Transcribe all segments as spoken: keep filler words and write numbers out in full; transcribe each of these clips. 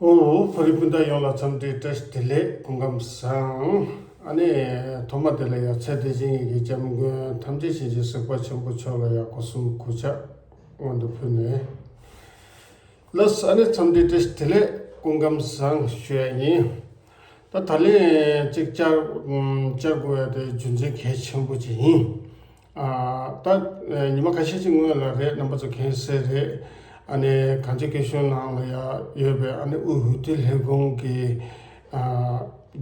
ཨོ། བོད་རིགས་སྤུན་ཟླ་ཡོངས་ལ་འཚམས་འདྲི་བཀྲ་ཤིས་བདེ་ལེགས། སྐུ་ཁམས་བཟང་། ཨ་ནི་ཐོག་མ་དེ་ལ་ཡང་ཚེ་འདི་ཕྱི་གཉིས་ཀྱི་སྐྱབས་མགོན་ཐམས་ཅད་མཁྱེན་ཅིང་གཟིགས་པ་ཆེན་པོ་མཆོག་ལ་ཡང་སྒོ་གསུམ་གུས་ཕྱག་སྔོན་དུ་ཕུལ་ནས། ལགས། ཨ་ནི་འཚམས་འདྲི་བཀྲ་ཤིས་བདེ་ལེགས། སྐུ་ཁམས་བཟང་ཞུ་ཡ་ཡིན། ད་ད་ལན་གཅིག་བཅར་ཨམ་བཅར་དགོས་ཡ་དེ་རྒྱུ་མཚན་གལ་ཆེན་པོ་ཅིག་ཡིན། ཨ། ད་ཉི་མ་ཁ་ཤས་ཅིག་སྔོན་ལ་རེད། རྣམ་པ་ཚོ་མཁྱེན་གསལ་རེད། ཨ་ནི་གངས་ཅན་སྐྱིད་གཤོངས་ནང་ལ་ཡ་ཡོད་པའི་ཨ་ནི་དབུས་འོས་བསྡུ་ལྷན་ཁང་གི་ཨ་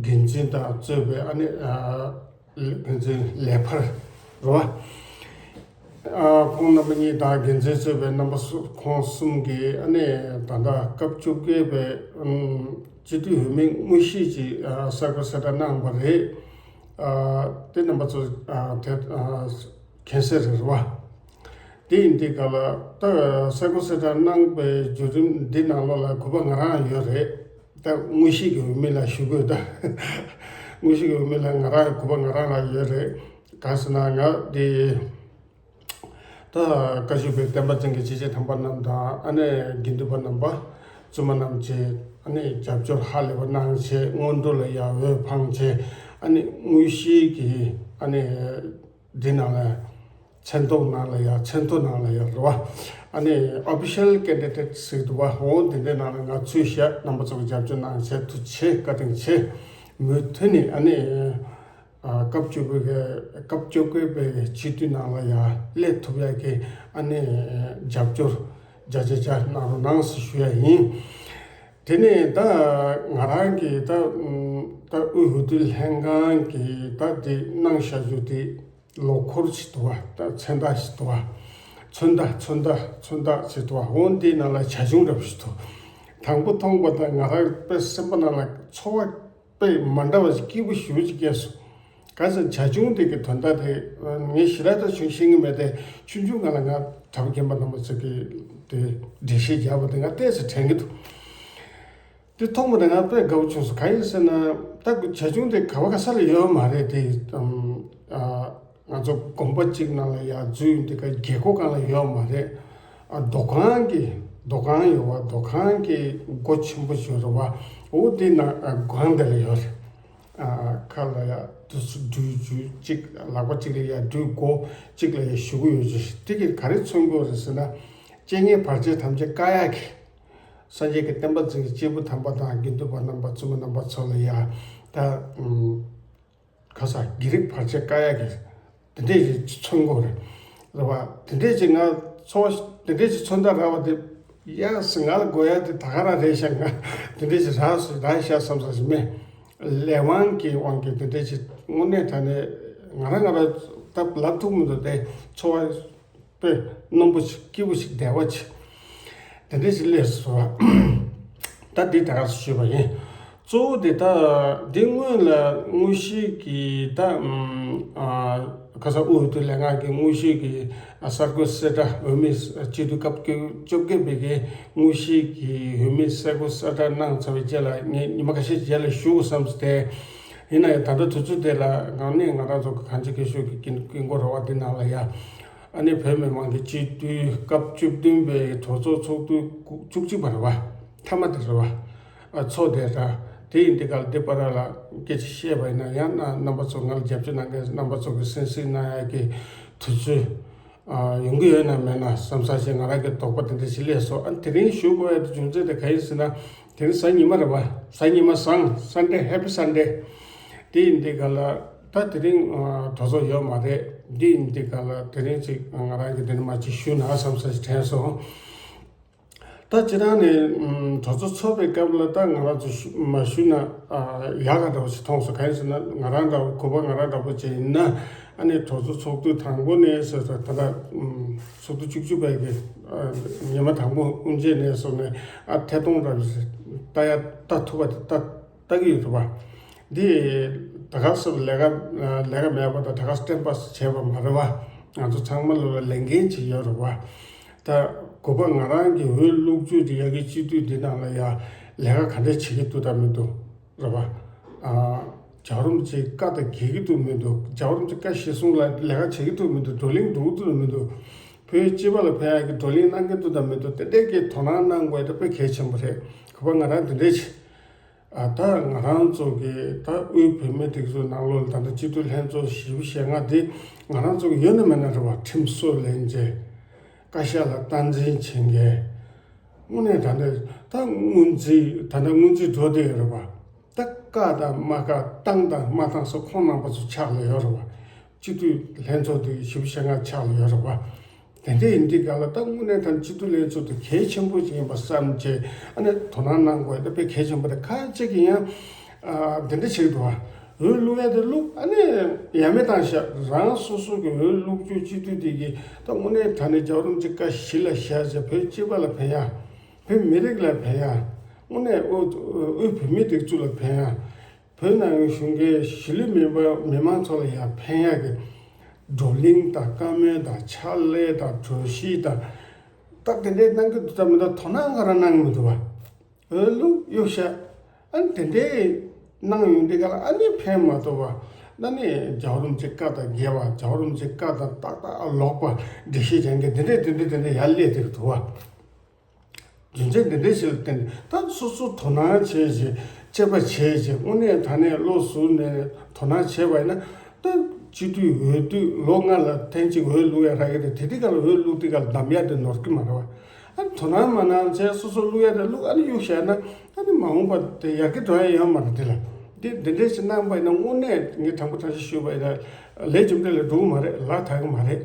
འགན་འཛིན་དང་གཙོས་པའི་ཨ་ནི་ཨ་འགན་འཛིན་ལས་འཕར་རེད་བ། ཨ། ཁོང་རྣམ་པ་གཉིས་དང་འགན་འཛིན་གཙོས་པའི་རྣམ་པ་སུ་ཁོང་གསུམ་གྱིས་ཨ་ནི་ད་ལྟ་སྐབས་བཅོ་བརྒྱད་པའི་ཨམ་སྤྱི་འཐུས་འོས་མི་དངོས་གཞི་ཅིག་ཨ་གསར་འགོད་གསལ་བསྒྲགས་གནང་བ་རེད། ཨ། དེ་རྣམ་པ་ཚོ་ཨ་དེ་ཨ་མཁྱེན་གསལ་རེད་བ། དེ་ཡིན་དུས་ག་ལ་ད་གསར་འགོད་གསལ་བསྒྲགས་གནང་པའི་བརྒྱུད་རིམ་འདི་ནང་ལོགས་ལ་གུས་པ་ང་རང་ཡོད་རེད། ད་དངོས་གཞི་གི་འོས་མི་ལ་ཞུ་དགོས། ད་དངོས་གཞི་གི་འོས་མི་ལ་ང་རང་གུས་པ་ང་རང་ལ་ཡོད་རེད། ག་ཟེར་ན་ང་དེ་ད་བཀའ་བརྒྱུད་པའི་བསྟན་པ་འཛིན་མཁན་སྐྱེས་ཆེན་དམ་པ་རྣམས་དང་ཨ་ནི་དགེ་འདུན་པ་རྣམ་པ་བཙུན་མ་རྣམས་ཀྱིས་ཨ་ནི་རྒྱབ་སྐྱོར་ཧ་ལས་པ་གནང་བྱས། སྔོན་འགྲོ་ལ་ཡང་འོས་འཕངས་བྱས། ཨ་ནི་དངོས་གཞི་གི་ཨ་ནི་འདི་ནང་ལ་མཚན་ཐོ་ནང་ལ་ཡང་མཚན་ཐོ་ནང་ལ་ཡང་རེད་བ། ཨ་ནི་ཨོ་ཕི་ཤལ་ཀེན་ཌི་ཌེ་ཊི་ཟེར་འདུག་བ། འོ་འདི་འདྲའི་ནང་ལ་ང་ཚུད་ཤག། རྣམ་པ་ཚོ་གི་རྒྱབ་སྐྱོར་གནང་བྱས། ཐུགས་རྗེ་ཆེ། བཀའ་དྲིན་ཆེ། མུ་མཐུད་ནས་ཨ་ནི་ཨ་སྐབས་བཅུ་དགུ་གི་སྐབས་བཅོ་བརྒྱད་པའི་སྤྱི་འཐུས་ནང་ལ་ཡང་སླེབས་ཐུབ་ཡག་གི་ཨ་ནི་རྒྱབ་སྐྱོར་བརྒྱ་ཆ་བརྒྱ་གནང་རོགས་གནང་ཟེར་ཞུ་ཡ་ཡིན། དེ་ནས་ད་ང་རང་གིས་ད་ད་དབུས་འོས་བསྡུ་ལྷན་ཁང་གིས་ད་དེ་གནང་བཞག་རྒྱུ་དེ་ལོ་འཁོར་ཞིག་འདུག་བ། ད་མཚན་རྟགས་ཞིག་འདུག་བ། མཚོན་རྟགས། མཚོན་རྟགས། མཚོན་རྟགས་ཞིག་འདུག་བ། འོ་འདིའི་ནང་ལ་བྱ་ཁྱུང་འདྲ་པོ་ཞིག་འདུག། དང་པོ་མཐོང་པ་དང་ང་རང་དཔེ་སེམས་པ་ནང་ལ་ཚོར་བ་དཔེ་མ་འདྲ་བ་ཞིག་སྐྱིད་པོ་ཞེ་པོ་ཅིག་སྐྱེས་སོང་། ག་ཟེར་བྱ་ཁྱུང་དེ་གི་དོན་དག་དེ་ངས་ཞེ་དྲག་ད་ཆུང་ཤེས་ཀྱི་མེད་དེ། ཆུང་ཆུང་སྒང་ལ་ང་གྲྭ་པ་རྒན་པ་རྣམ་པ་ཚོ་གི་དེ་འགྲེལ་བཤད་རྒྱབ་པ་དེ་ང་ཏོག་ཙམ་དྲན་གྱི་འདུག། དེ་མཐོང་པ་དང་ང་དཔེ་དགའ་པོ་བྱུང་སོང་། གང་ཡིན་ཟེར་ན་ད་བྱ་ཁྱུང་དེ་ག་བ་ག་ས་ལ་ཡོད་མ་རེད་དེ། ཨམ་ཨ་ང་ཚོ་དགོན་པ་གཅིག་ནང་ལ་ཡར་འཛུལ་ཡོང་དུས་ཀ་རྒྱལ་སྒོ་སྒང་ལ་ཡོད་མ་རེད། ཨ་རྡོ་ཁང་གི་རྡོ་ཁང་ཡོད་བ། རྡོ་ཁང་གི་སྒོ་ཆེན་པོ་ཞིག་རེད་བ། འོ་དེ་ན་ཨ་སྒང་དེ་ལ་ཡོད་རེད། ཨ་ཁ་ལ་ཡ་དུ་སུ་སྦྲུལ་སྦྲུལ་གཅིག། ལག་པ་གཅིག་ལ་ཡ་སྦྲུལ་མགོ་གཅིག་ལ་ཡ་གཞུ་གི་ཡོད་ཅིག། དེ་གིས་ག་རེ་མཚོན་གྱི་ཡོད་རེད་ཟེར་ན། སྤྱན་གཉིས་བར་ཆད་ཐམས་ཅད་བཀག་ཡག་གི། སངས་རྒྱས་ཀྱི་བསྟན་པ་འཛིན་གྱི་སྐྱེས་བུ་དམ་པ་དང་དགེ་འདུན་པ་རྣམ་པ་བཙུན་མ་རྣམ་པ་ཚོ་ལ་ཡ་ད་ཨུམ་ག་ས་བགེགས་རིགས་བར་ཆད་བཀག་ཡག་གི་དེ་འདྲས་ཞིག་མཚོན་གྱི་ཡོད་རེད། རེད་བ། དེ་འདྲས་ཅིག་ང་ཚོ་དེ་འདྲས་ཅིག་མཚོན་རྟགས་རག་པ་དེ། ཡ་སི་ང་ལ་དགོས་ཡ་དེ་ད་ག་རང་རེད་ཤག། ང་དེ་འདྲས་ཅིག་རག་སོང་རག་ཤག་བསམ་ས་ཞིག་མེད། ལས་དབང་གི་དབང་གིས་དེ་འདྲས་ཅིག་དངོས་གནས་དྲང་གནས་ང་རང་ང་རང་ད་ལབ་ཐུབ་མི་འདུག། དེ་ཚོར་བ་དཔེ་རྣོན་པོ་ཞིག་སྐྱིད་པོ་ཞིག་བདེ་བ་ཞིག་དེ་འདྲས་ཞིག་སླེབས་སོང་བ། ད་འདི་ད་ག་སེ་ཞུས་པ་ཡིན། གཙོ་བོ་དེ་ད་འདི་སྔོན་ལ་དངོས་གཞི་གི་ད་ཨམ་ཨ་ཁ་སང་དབུས་འོས་བསྡུ་ལས་ཁང་གི་དངོས་གཞི་གི་གསར་འགོད་གསལ་བསྒྲགས། འོས་མི་སྤྱི་འཐུས་སྐབས་བཅོ་བརྒྱད་པའི་གི་དངོས་གཞི་གི་འོས་མི་གསར་འགོད་གསལ་བསྒྲགས་གནང་ཚར་བའི་རྗེས་ལ་ངས་ཉི་མ་ཁ་ཤས་རྗེས་ལ་ཞུ་དགོས་བསམ་སོང་སྟེ། ཡིན་ན་ཡང་ད་ལྟ་དུས་ཚོད་དེ་ལ་ང་ནི་ང་རང་ཚོ་གི་གངས་ཅན་སྐྱིད་གཤོངས་ཀྱི་དཀྱིལ་འཁོར་ར་བ་འདི་ནང་ལ་ཡ། ཨ་ནི་བོད་མི་མང་གི་སྤྱི་འཐུས་སྐབས་བཅུ་བདུན་པའི་གྲོས་ཚོགས་ཚོགས་དུས་བཅུ་གཅིག་པ་རེད་བ། མཐའ་མ་དེ་རེད་བ། ཨ་ཚོགས་དེ་ར། དེ་ཡིན་དུས་ག་ལ་འདི་བར་ལ་སྐད་ཆ་བཤད་པ་ཡིན་ན་ཡང་ན་རྣམ་པ་ཚོ་ང་ལ་རྒྱབ་སྐྱོར་གནང་མཁན་རྣམ་པ་ཚོ་གི་གསན་གཟིགས་གནང་ཡག་གི་དུས་ཚོད་ཨ་ཡོང་གི་ཡོད་ན་མེད་ན་བསམ་ས་ཞིག་ང་རང་གི་དོགས་པ་དེ་འདྲ་ཞིག་སླེབས་སོང་། ཨ་དེ་རིང་ཞུ་དགོས་ཡ་དེ་རྒྱུ་མཚན་དེ་ག་ཡིན་ཟེར་ན། དེ་རིང་གཟའ་ཉི་མ་རེད་བ། གཟའ་ཉི་མ་བཟང་། སན་ཌེ། ཧེ་པི་སན་ཌེ། དེ་ཡིན་དུས་ག་ལ་ད་དེ་རིང་ཨ་གྲོས་ཚོགས་ཡོད་མ་རེད། དེ་ཡིན་དུས་ག་ལ་དེ་རིང་ཅིག་ང་རང་གི་དེ་ནས་མ་ཅིག་ཞུས་ན་བསམ་ས་ཞིག་དྲན་སོང་། ད་སྤྱིར་བཏང་ནས་ཨམ་གྲོས་ཚོགས་ཚོགས་པའི་སྐབས་ལ་ད་ང་རང་ཚོ་ཞུ་མ་ཞུས་ན་ཨ་ཡག་ག་འདྲ་བོ་ཞིག་མཐོང་སོང་། གང་ཡིན་ཟེར་ན་ང་རང་འདྲ་བོ་གུས་པ་ང་རང་འདྲ་བོ་ཅིག་ཡིན་ན། ཨ་ནི་གྲོས་ཚོགས་ཚོགས་དུས་དང་པོ་ནས་ཟེར་ད་ད་ལྟ་ཨམ་ཚོགས་དུས་བཅུ་གཅིག་པའི་གི་ཨ་ཉི་མ་དང་པོ་དབུ་འབྱེད་ནས་བཟུང་ནས་ཨ་ཐད་གཏོང་འདྲ་བོ་ཞིག་ལྟ་ཡ་ལྟ་ཐུབ་པ་དེ་ལྟ་ལྟ་གི་ཡོད་རེད་བ། འདི་ད་ག་སེ་ལས་ཀ་ལས་ཀ་མེད་པ་དང་ད་ག་སེ་སྟོན་པ་བྱས་པ་མ་རེད་བ། ང་ཚོ་ཚང་མ་ལོ་ལ་ལས་འགན་ཅིག་ཡོད་རེད་བ། ད་གུས་པ་ང་རང་གི་འོས་བླུག་རྒྱུ་དེ་ཡ་གི་སྤྱི་འཐུས་འདི་ནང་ལ་ཡ་ལས་ཀ་ག་འདྲས་བྱེད་ཀྱི་འདུག་དང་མི་འདུག་རེད་བ། ཨ་བྱ་རུམ་ཅིག་ཀ་དང་འགལ་གྱི་འདུག་མི་འདུག། བྱ་རུམ་ཅིག་ཀ་གཞི་བཟུང་ལ་ལས་ཀ་བྱེད་ཀྱི་འདུག་མི་འདུག། བགྲོ་གླེང་འགྲོ་གི་འདུག་མི་འདུག། བོད་སྤྱི་པ་ལ་ཕན་ཡག་གི་བགྲོ་གླེང་གནང་གི་འདུག་དང་མི་འདུག་དེ་འདྲས་ཀྱི་དོ་སྣང་གནང་དགོས་དེ་དཔེ་གལ་ཆེན་པོ་རེད། ག་པར་ང་རང་དེ་འདྲས་བྱས། ཨ་ད་ང་རང་ཚོ་གི་ད་དབུས་བོད་མི་སྒྲིག་འཛུགས་ནང་ལོགས་ལ་ད་ལྟ་སྤྱི་འཐུས་ལྷན་ཚོགས་བཞི་བཅུ་ཞེ་ལྔ་དེ་ང་རང་ཚོ་གི་ཡོད་ན་མེད་ན་རེད་བ། ཁྲིམས་སྲོལ་ལེན་བྱས། བཀའ་ཤག་ལ་སྟངས་འཛིན་བྱེད་མཁན། དངོས་གནས་ད་ནས་ད་སྔོན་རྩིས་ད་ལྟ་སྔོན་རྩིས་འགྲོ་བསྡད་ཡོད་རེད་བ། ད་བཀའ་དང་མ་བཀའ་བཏང་དང་མ་བཏང་སོགས་ཁོང་རྣམ་པ་ཚོ་ཕྱག་ལ་ཡོད་རེད་བ། སྤྱི་འཐུས་ལྷན་ཚོགས་དེ་བཞི་བཅུ་ཞེ་ལྔ་ཕྱག་ལ་ཡོད་རེད་བ། དེ་འདྲ་ཡིན་དུས་ག་ལ་ད་དངོས་གནས་ད་སྤྱི་འཐུས་ལྷན་ཚོགས་དེ་གལ་ཆེན་པོ་ཅིག་ཡིན་པ་བསམ་བྱས་ཨ་ནི་དོ་སྣང་གནང་དགོས་ད་དཔེ་གལ་ཆེན་པོ་རེད། ཁ་ཅིག་གིས་ཡང་ཨ་དེ་འདྲ་བྱེད་འདུག་བ། འོས་བླུག་ཡ་དེ་བླུག་ཨ་ནི་ཡ་མེད་བཏང་བཞག་རང་སོ་སོ་གི་འོས་བླུག་རྒྱུ་སྤྱི་འཐུས་དེ་གི་ད་དངོས་གནས་ད་ནི་རྒྱལ་བ་རིན་པོ་ཆེ་བཀའ་གཞི་ལ་བཞག་བྱས་བོད་སྤྱི་པ་ལ་ཕན་ཡ། བོད་མི་རིགས་ལ་ཕན་ཡ། དངོས་གནས་དབུས་དབུས་བོད་མིའི་སྒྲིག་འཛུགས་ལ་ཕན་ཡ། བོད་ནང་གི་གཞོན་སྐྱེས་གཞིས་ལུས་མི་མང་མི་མང་ཚོ་ལ་ཡང་ཕན་ཡག་གི་བགྲོ་གླེང་དང་བཀའ་མོལ་དང་ཕྱག་ལས་དང་གྲོས་གཞི་དང་། ད་དེ་འདྲའི་གནང་གི་འདུག་ད་མི་འདུག་དོ་སྣང་ག་རང་གནང་གི་མི་འདུག་བ། འོས་བླུག་གཡུག་བཞག་ཨ་ནི་དེ་འདྲའི་གནང་ཡོང་དུས་ག་ལ་ཨ་ནི་ཕན་མ་ཐོགས་པ། ཨ་ནི་རྒྱལ་བ་རིན་པོ་ཆེ་བཀའ་དང་འགལ་བ། རྒྱལ་བ་རིན་པོ་ཆེ་བཀའ་དང་ཏག་ཏག་ལོག་པ། འགྲེལ་བཤད་རྒྱག་མཁན་དེ་འདྲའི་དེ་འདྲའི་དེ་འདྲའི་ཡར་སླེབས་བསྡད་ཀྱི་འདུག་བ། རྒྱུ་མཚན་འདི་འདྲའི་ཞིག་ལ་བརྟེན་ནས་ད་སོ་སོ་དོ་སྣང་བྱས་བྱས་དཔྱད་པ་བྱས་བྱས་དངོས་གནས་ད་ནས་བློ་གཟུར་ནས་དོ་སྣང་བྱས་པ་ཡིན་ན་ད་སྤྱི་འཐུས་འོས་བསྡུ་ལོ་ལྔ་ལ་ཐེངས་གཅིག་འོས་བླུག་ཡ་རག་གི་རེད། དེ་དུས་ག་ལ་འོས་བླུག་དུས་ག་ལ་འདམ་ཡ་དེ་ནོར་གི་མ་རེད་བ། ཨ་ནི་དོ་སྣང་མ་གནང་བྱས་སོ་སོ་བླུག་ཡ་དེ་བླུག་ཨ་ནི་གཡུག་བཞག་ན་ཨ་ནི་མ་འོངས་པ་དེ་ཡར་རྒྱས་འགྲོ་ཡ་ཡོད་མ་རེད། དེ་ལ་འདི་འདི་འདྲའི་ཞིག་གནང་པ་ཡིན་ན་དངོས་གནས་ངས་དྲང་པོ་དྲང་གཞི་ཞུས་པ་ཡིན་ན་ལས་རྒྱུ་འབྲས་ལ་འགྲོ་གི་མ་རེད། ལག་ཐག་གི་མ་རེད།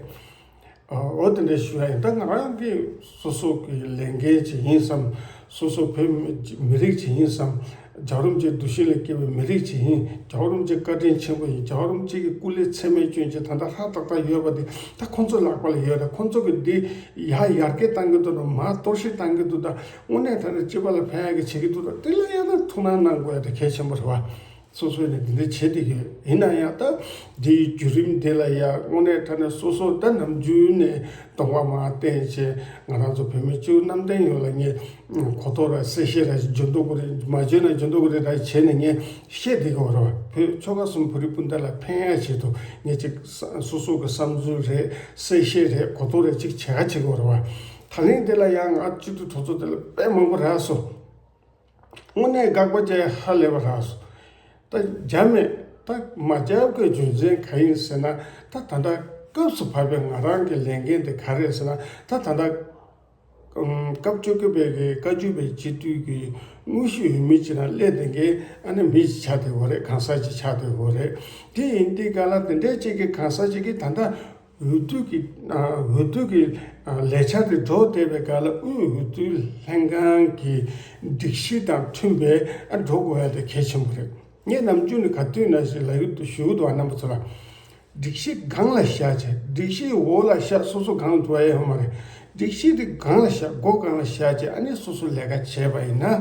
འོ་དེ་འདྲ་ཞུ་ཡ་ཡིན། ད་ང་རང་གི་སོ་སོ་གི་ལས་འགན་ཅིག་ཡིན་བསམ། སོ་སོ་བོད་མི་མི་རིགས་ཅིག་ཡིན་བསམ། རྒྱལ་བ་རིན་པོ་ཆེའི་གདུལ་ཞིང་ལས་སྐྱེས་པའི་མི་རིགས་ཅིག་ཡིན། རྒྱལ་བ་རིན་པོ་ཆེ་བཀའ་དྲིན་ཆེན་པོ་ཡིན། རྒྱལ་བ་རིན་པོ་ཆེ་གི་སྐུ་ལས་ཚད་མེད་སྐྱོན་ཅན་ད་ལྟ་ལྷ་ཏག་ཏག་ཡོད་པ་དེ་ད་ཁོང་ཚོ་ལག་པ་ལ་ཡོད་རེད། ཁོང་ཚོ་གི་འདི་ཡར་ཡར་རྒྱས་གཏང་གི་འདུག་དང་མར་གཏོར་བཤིག་གཏང་གི་འདུག་དང་དངོས་གནས་ད་ནི་སྤྱི་པ་ལ་ཕན་ཡག་གི་བྱེད་ཀྱི་འདུག་དང་དེ་ལ་ཡང་ན་ཐུགས་སྣང་གནང་དགོས་ཡ་དེ་གལ་ཆེན་པོ་རེད་བ། སོ་སོས་ནས་འདི་འདྲ་བྱེད་བསྡད་ཀྱི་ཡོད། ཡིན་ན་ཡང་ད་འདིའི་བརྒྱུད་རིམ་འདི་ལ་ཡང་དངོས་གནས་དྲང་གནས་སོ་སོ་ད་ནམ་རྒྱུན་ནས་གདོང་པ་མར་བསྟན་བྱས་ང་རང་ཚོ་བོད་མི་སྤྱི་བོ་གནམ་བསྟན་ཡོངས་ལ་ངས་གོ་རྟོགས་ར་གསལ་བཤད་ར་འཇོན་མདོག་གི་རེད། མ་འཇོན་ན་འཇོན་མདོག་གི་རེད་ར་བྱས་ནས་ངས་བཤད་བསྡད་ཀྱི་ཡོད་རེད་བ། བོད་ཆོལ་ཁ་གསུམ་བོད་རིགས་སྤུན་ཟླ་ལ་ཕན་ཡག་ཆེད་དུ་ངས་ཅིག་སོ་སོ་གི་བསམ་ཚུལ་རེད། གསལ་བཤད་རེད། གོ་རྟོགས་རེད་ཅིག་བྱེད་ག་བྱེད་ཀྱི་ཡོད་རེད་བ། ད་ལན་འདི་ལ་ཡང་ང་སྤྱི་འཐུས་གྲོས་ཚོགས་དེ་ལ་དཔེ་མང་པོ་རག་སོང་། དངོས་གནས་དགག་པ་བྱས་ཧ་ལས་པ་རག་སོང་། ད་རྒྱབ་མེད་ད་མ་རྒྱབ་ཀྱི་རྒྱུ་མཚན་ག་ཡིན་ཟེར་ན། ད་ད་ལྟ་སྐབས་སུ་བབས་པའི་ང་རང་གི་ལས་འགན་དེ་ག་རེད་ཟེར་ན། ད་ད་ལྟ་ཨམ་སྐབས་བཅོ་བརྒྱད་པའི་གི་བཀའ་བརྒྱུད་པའི་སྤྱི་འཐུས་ཀྱི་དངོས་གཞི་འོས་མི་ཅིག་ན་སླེབས་བསྡད་མཁན་ཨ་ནི་མི་ཅིག་ཆགས་བསྡད་ཡོད་རེད། གང་ཟག་ཅིག་ཆགས་བསྡད་ཡོད་རེད། དེ་ཡིན་དུས་ག་ལ་དེ་འདྲའི་ཅིག་གི་གང་ཟག་ཅིག་གིས་ད་ལྟ་འོས་བསྡུ་གི་ཨ་འོས་བསྡུ་གི་ཨ་ལས་འཆར་དེ་འགྲོ་བསྡད་པའི་སྐབས་ལ་དབུས་འོས་བསྡུ་ལྷན་ཁང་གི་སྒྲིག་གཞི་དང་མཐུན་པའི་ཨ་འགྲོ་དགོས་ཡ་དེ་གལ་ཆེན་པོ་རེད། ངས་ནམ་རྒྱུན་ནས་ག་དུས་ན་ཞིག་ལབ་ཡོད་དུ་ཞུ་གི་འདུག་བ། རྣམ་པ་ཚོ་ལ་སྒྲིག་གཞི་སྒང་ལ་བཞག་བྱས་སྒྲིག་གཞིའི་འོག་ལ་བཞག་སོ་སོ་སྒང་ལ་འགྲོ་ཡ་ཡོད་མ་རེད། སྒྲིག་གཞི་དེ་སྒང་ལ་བཞག་སྒོ་སྒང་ལ་བཞག་བྱས་ཨ་ནི་སོ་སོ་ལས་ཀ་བྱས་པ་ཡིན་ན་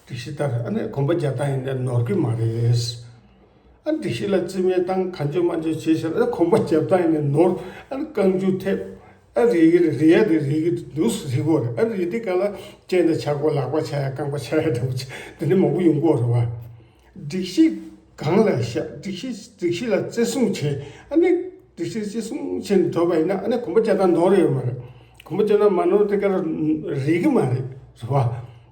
སྒྲིག་གཞི་ལྟར་ཨ་ནི་གོམ་པ་རྒྱག་སྟངས་ཡིན་ན་ནོར་གི་མ་རེད། ཨ་སྒྲིག་གཞི་ལ་རྩིས་མེད་བཏང་གང་བྱུང་མང་བྱུང་བྱས་ཤག་ཨ་གོམ་པ་རྒྱབ་སྟངས་ཡིན་ནའི་ནོར། ཨ་རྐང་རྒྱུ་ཐེབས། ཨ་རིལ་གི་རེད། རིལ་ཡ་དེ་རིལ་གི་འདུག་རིལ་གོ་རེད། ཨ་རིལ་དེ་ག་ལ་སྤྱན་དང་ཆ་གོ་ལག་པ་ཆགས་ཡ་རྐང་པ་ཆགས་ཡ་འདྲ་པོ་ཆགས་དེ་འདྲ་མང་པོ་ཡོང་གི་ཡོད་རེད་བ། སྒྲིག་གཞི་སྒང་ལ་བཞག་སྒྲིག་གཞི་སྒྲིག་གཞི་ལ་བརྩི་སྲུང་བྱེད། ཨ་ནི་སྒྲིག་གཞི་བརྩི་སྲུང་བྱས་ནས་འགྲོ་བ་ཡིན་ན་ཨ་ནི་གོམ་པ་རྒྱག་སྟངས་ནོར་ཡོད་མ་རེད། གོམ་པ་རྒྱག་སྟངས་མ་ནོར་དེ་ག་ལ་རིལ་གི་མ་རེད། རེད་བ།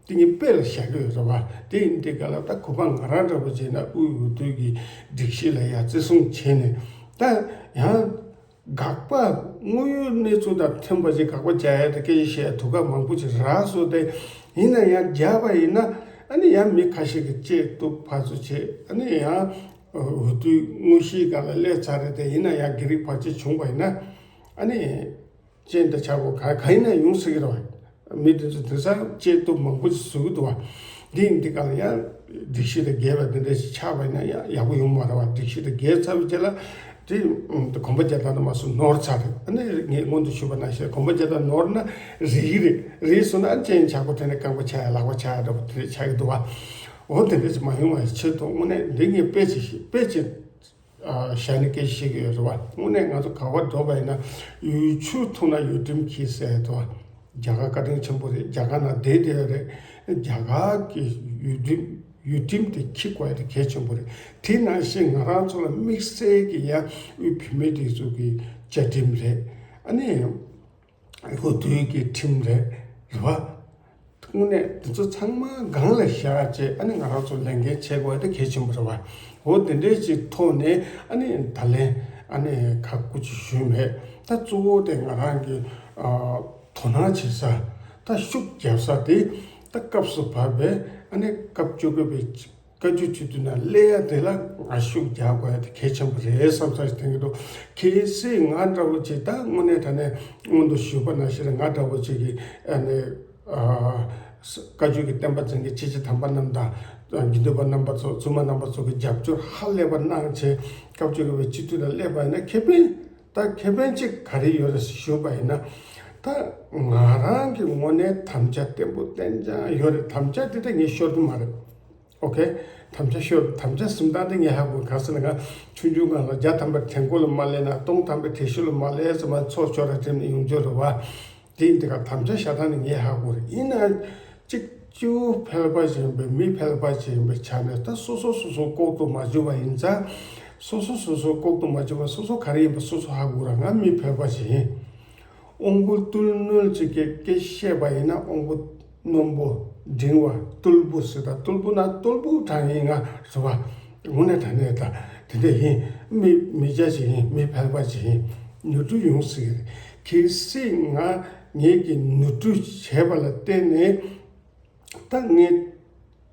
དེ་ངས་དཔེ་ལ་བཞག་གི་ཡོད་རེད་བ། དེ་ཡིན་དུས་ག་ལ་ད་གུས་པ་ང་རང་འདྲ་པོ་བྱས་ན་དབུས་འོས་བསྡུ་གི་སྒྲིག་གཞི་ལ་ཡ་བརྩི་སྲུང་བྱས་ནས་ད་ཡང་དགག་པ་དངོས་ཡོད་གནས་ཚུལ་དང་མཐུན་པ་ཞིག་དགག་པ་རྒྱག་ཡ་དེ་སྐད་ཆ་བཤད་ཡ་དུས་སྐབས་མང་པོ་ཅིག་རག་སོང་སྟེ། ཡིན་ན་ཡང་རྒྱག་པ་ཡིན་ན་ཨ་ནི་ཡང་མི་ཁ་ཤས་ཀྱིས་བཅད་གཏུབ་ཕར་ཚུར་བྱས། ཨ་ནི་ཡང་འོས་བསྡུ་དངོས་གཞིའི་སྒང་ལ་སླེབས་ཚར་རེད་དེ། ཡིན་ན་ཡང་སྒེར་རིགས་བར་ཆད་བྱུང་བ་ཡིན་ན་ཨ་ནི། སྤྱན་དང་ཆ་གོ་ག་ག་ཡིན་ན་ཡོང་སྲིད་ཀྱི་རེད་བ། མི་དེ་ཚོ་དེང་སང་བཅད་གཏུབ་མང་པོ་ཞིག་བཟོ་གི་འདུག་བ། འདི་ཡིན་འདི་ག་ལ་ཡང་སྒྲིག་གཞི་དང་འགལ་བ་འདི་འདྲ་ཞིག་ཆགས་པ་ཡིན་ན་ཡང་ཡག་པོ་ཡོང་མ་རེད་བ། སྒྲིག་གཞི་དང་འགལ་ཚར་བའི་རྗེས་ལ་དེ་གོམ་པ་རྒྱག་སྟངས་དུ་མ་སོང་ནོར་ཚར་རེད། ཨ་ནི་ངས་སྔོན་དུ་ཞུས་པ་ནང་བཞིན་གོམ་པ་རྒྱག་སྟངས་ནོར་ན་རིལ་གི་རེད། རིལ་སོང་ན་ཨ་ནི་སྤྱན་ཆ་གོ་དེ་ནས་རྐང་པ་ཆག་ཡ་ལག་པ་ཆག་ཡ་འདྲ་པོ་དེ་འདྲ་ཆགས་ཀྱི་འདུག་བ། འོ་དེ་འདྲ་ཞིག་མ་ཡོང་བའི་ཆེད་དུ་དངོས་གནས་འདི་ངས་དཔེ་ཅིག་ཞིག་དཔེ་ཅིག་བཞག་ནས་སྐད་ཆ་བཤད་ཀྱི་ཡོད་རེད་བ། དངོས་གནས་ང་ཚོ་ག་པར་འགྲོ་བ་ཡིན་ན་ཡུལ་ཆུ་འཐུང་ན་ཡུལ་ཁྲིམས་འཁྱེར་ཟེར་དོ། རྒྱ་གར་བཀའ་དྲིན་ཆེན་པོ་རེད། རྒྱ་གར་ནང་བསྡད་བསྡད་ཡོད་རེད། རྒྱ་གར་གྱི་ཡུལ་ཁྲིམས་ཡུལ་ཁྲིམས་དེ་འཁྱེར་དགོས་ཡ་དེ་གལ་ཆེན་པོ་རེད། དེ་ནང་བཞིན་ང་རང་ཚོ་ལ་དམིགས་བསལ་གྱི་ཡང་དབུས་བོད་མིའི་སྒྲིག་འཛུགས་ཀྱི་བཅའ་ཁྲིམས་རེད། ཨ་ནི། འགོ་དུས་ཀྱི་ཁྲིམས་རེད། རེད་བ། དངོས་གནས་དེ་ཚོ་ཚང་མ་སྒང་ལ་བཞག་བྱས་ཨ་ནི་ང་རང་ཚོ་ལས་འགན་བྱེད་དགོས་དེ་གལ་ཆེན་པོ་རེད་བ། འོ་དེ་འདྲའི་ཅིག་ཐོག་ནས་ཨ་ནི་ད་ལན་ཨ་ནི་ཁ་སྐུ་ཅིག་ཞུས་མེད། ད་གཙོ་བོ་དེ་ང་རང་གི་ཨ་དོ་སྣང་བྱེད་ས། ད་ཤུགས་རྒྱབ་ས་དེ་ད་སྐབས་སུ་བབས་པའི་ཨ་ནི་སྐབས་བཅོ་བརྒྱད་པའི་བཀའ་བརྒྱུད་སྤྱི་འཐུས་ནང་སླེབས་ཡ་དེ་ལ་ང་ཤུགས་རྒྱག་དགོས་ཡ་དེ་གལ་ཆེན་པོ་རེད་བསམ་ས་ཞིག་དྲན་གྱི་འདུག་གལ་སྲིད་ང་འདྲ་བོ་ཅིག་ད་དངོས་གནས་དྲང་གནས་སྔོན་དུ་ཞུས་པ་ནང་བཞིན་ང་འདྲ་བོ་ཅིག་གིས་ཨ་ནི་ཨ་བཀའ་བརྒྱུད་ཀྱི་བསྟན་པ་འཛིན་མཁན་ཆེ་ཆེ་དམ་པ་རྣམས་དང་དགེ་འདུན་པ་རྣམ་པ་ཚོ་བཙུན་མ་རྣམ་པ་ཚོ་གི་རྒྱབ་སྐྱོར་ཧ་ལས་པ་གནང་བྱས་སྐབས་བཅོ་བརྒྱད་པའི་སྤྱི་འཐུས་ལ་སླེབས་པ་ཡིན་ན་ཁེ་ཕན་ད་ཁེ་ཕན་ཅིག་ག་རེ་ཡོད་རེད་ཞུས་པ་ཡིན་ན། ད་ང་རང་གི་ངོས་ནས་དམ་བཅའ་བརྟན་པོ་བརྟན་ཅང་ཡོད་རེད། དམ་བཅའ་དེ་ད་ངས་ཤོར་གི་མ་རེད། ཨོ་ཁེ། དམ་བཅའ་ཤོར་དམ་བཅའ་གསུམ་སྟངས་དེ་ངས་ཧ་གོ་ག་ཟེར་ན་ང་ཆུང་ཆུང་སྒང་ལ་བརྒྱ་ཐམ་པའི་དྲན་སྐོར་ལ་མ་སླེབས་ན་སྟོང་ཐམ་པའི་དྲན་ཤེས་ལ་མ་སླེབས་ཙམ་མ་ཚོགས་ཆོས་ར་འགྲིམ་ནས་ཡོང་རྒྱུ་རེད་བ། དེ་ཡིན་དུས་ཀ་དམ་བཅའ་བཞག་སྟངས་ནི་ངས་ཧ་གོ་རེད། ཡིན་ན་གཅིག་སྤྱི་བོ་ཕལ་པ་ཅིག་ཡིན་པའི་མི་ཕལ་པ་ཅིག་ཡིན་པའི་ཆ་ནས་ད་སོ་སོ་སོ་སོ་ལྐོག་ཏུ་མ་འཇུག་པ་ཡིན་ཙང་། སོ་སོ་སོ་སོ་ལྐོག་ཏུ་མ་འཇུག་པ་སོ་སོ་ག་རེ་ཡིན་པ་སོ་སོ་ཧ་གོ་ར། ང་མི་ཕལ་པ་ཅིག་ཡིན། དབང་པོ་རྟུལ་ནོན་ཅིག་གིས་སྐད་བཤད་པ་ཡིན་ན་དབང་པོ་རྣོན་པོ་འབྲིང་བ་རྟུལ་པོ་ཟེར། ད་རྟུལ་པོ་ན་རྟུལ་པོ་དྲང་ཡིན་ང་རེད་བ། དངོས་གནས་དྲང་གནས་ད་དེ་འདྲ་ཡིན། མི་མི་སྐྱ་ཅིག་ཡིན། མི་ཕལ་པ་ཅིག་ཡིན། ནོར་འཁྲུལ་ཡོང་སྲིད་ཀྱི་རེད། གལ་སྲིད་ང་ངེད་ཀྱི་ནོར་འཁྲུལ་བྱས་པ་ལ་བརྟེན་ནས་ད་ངས་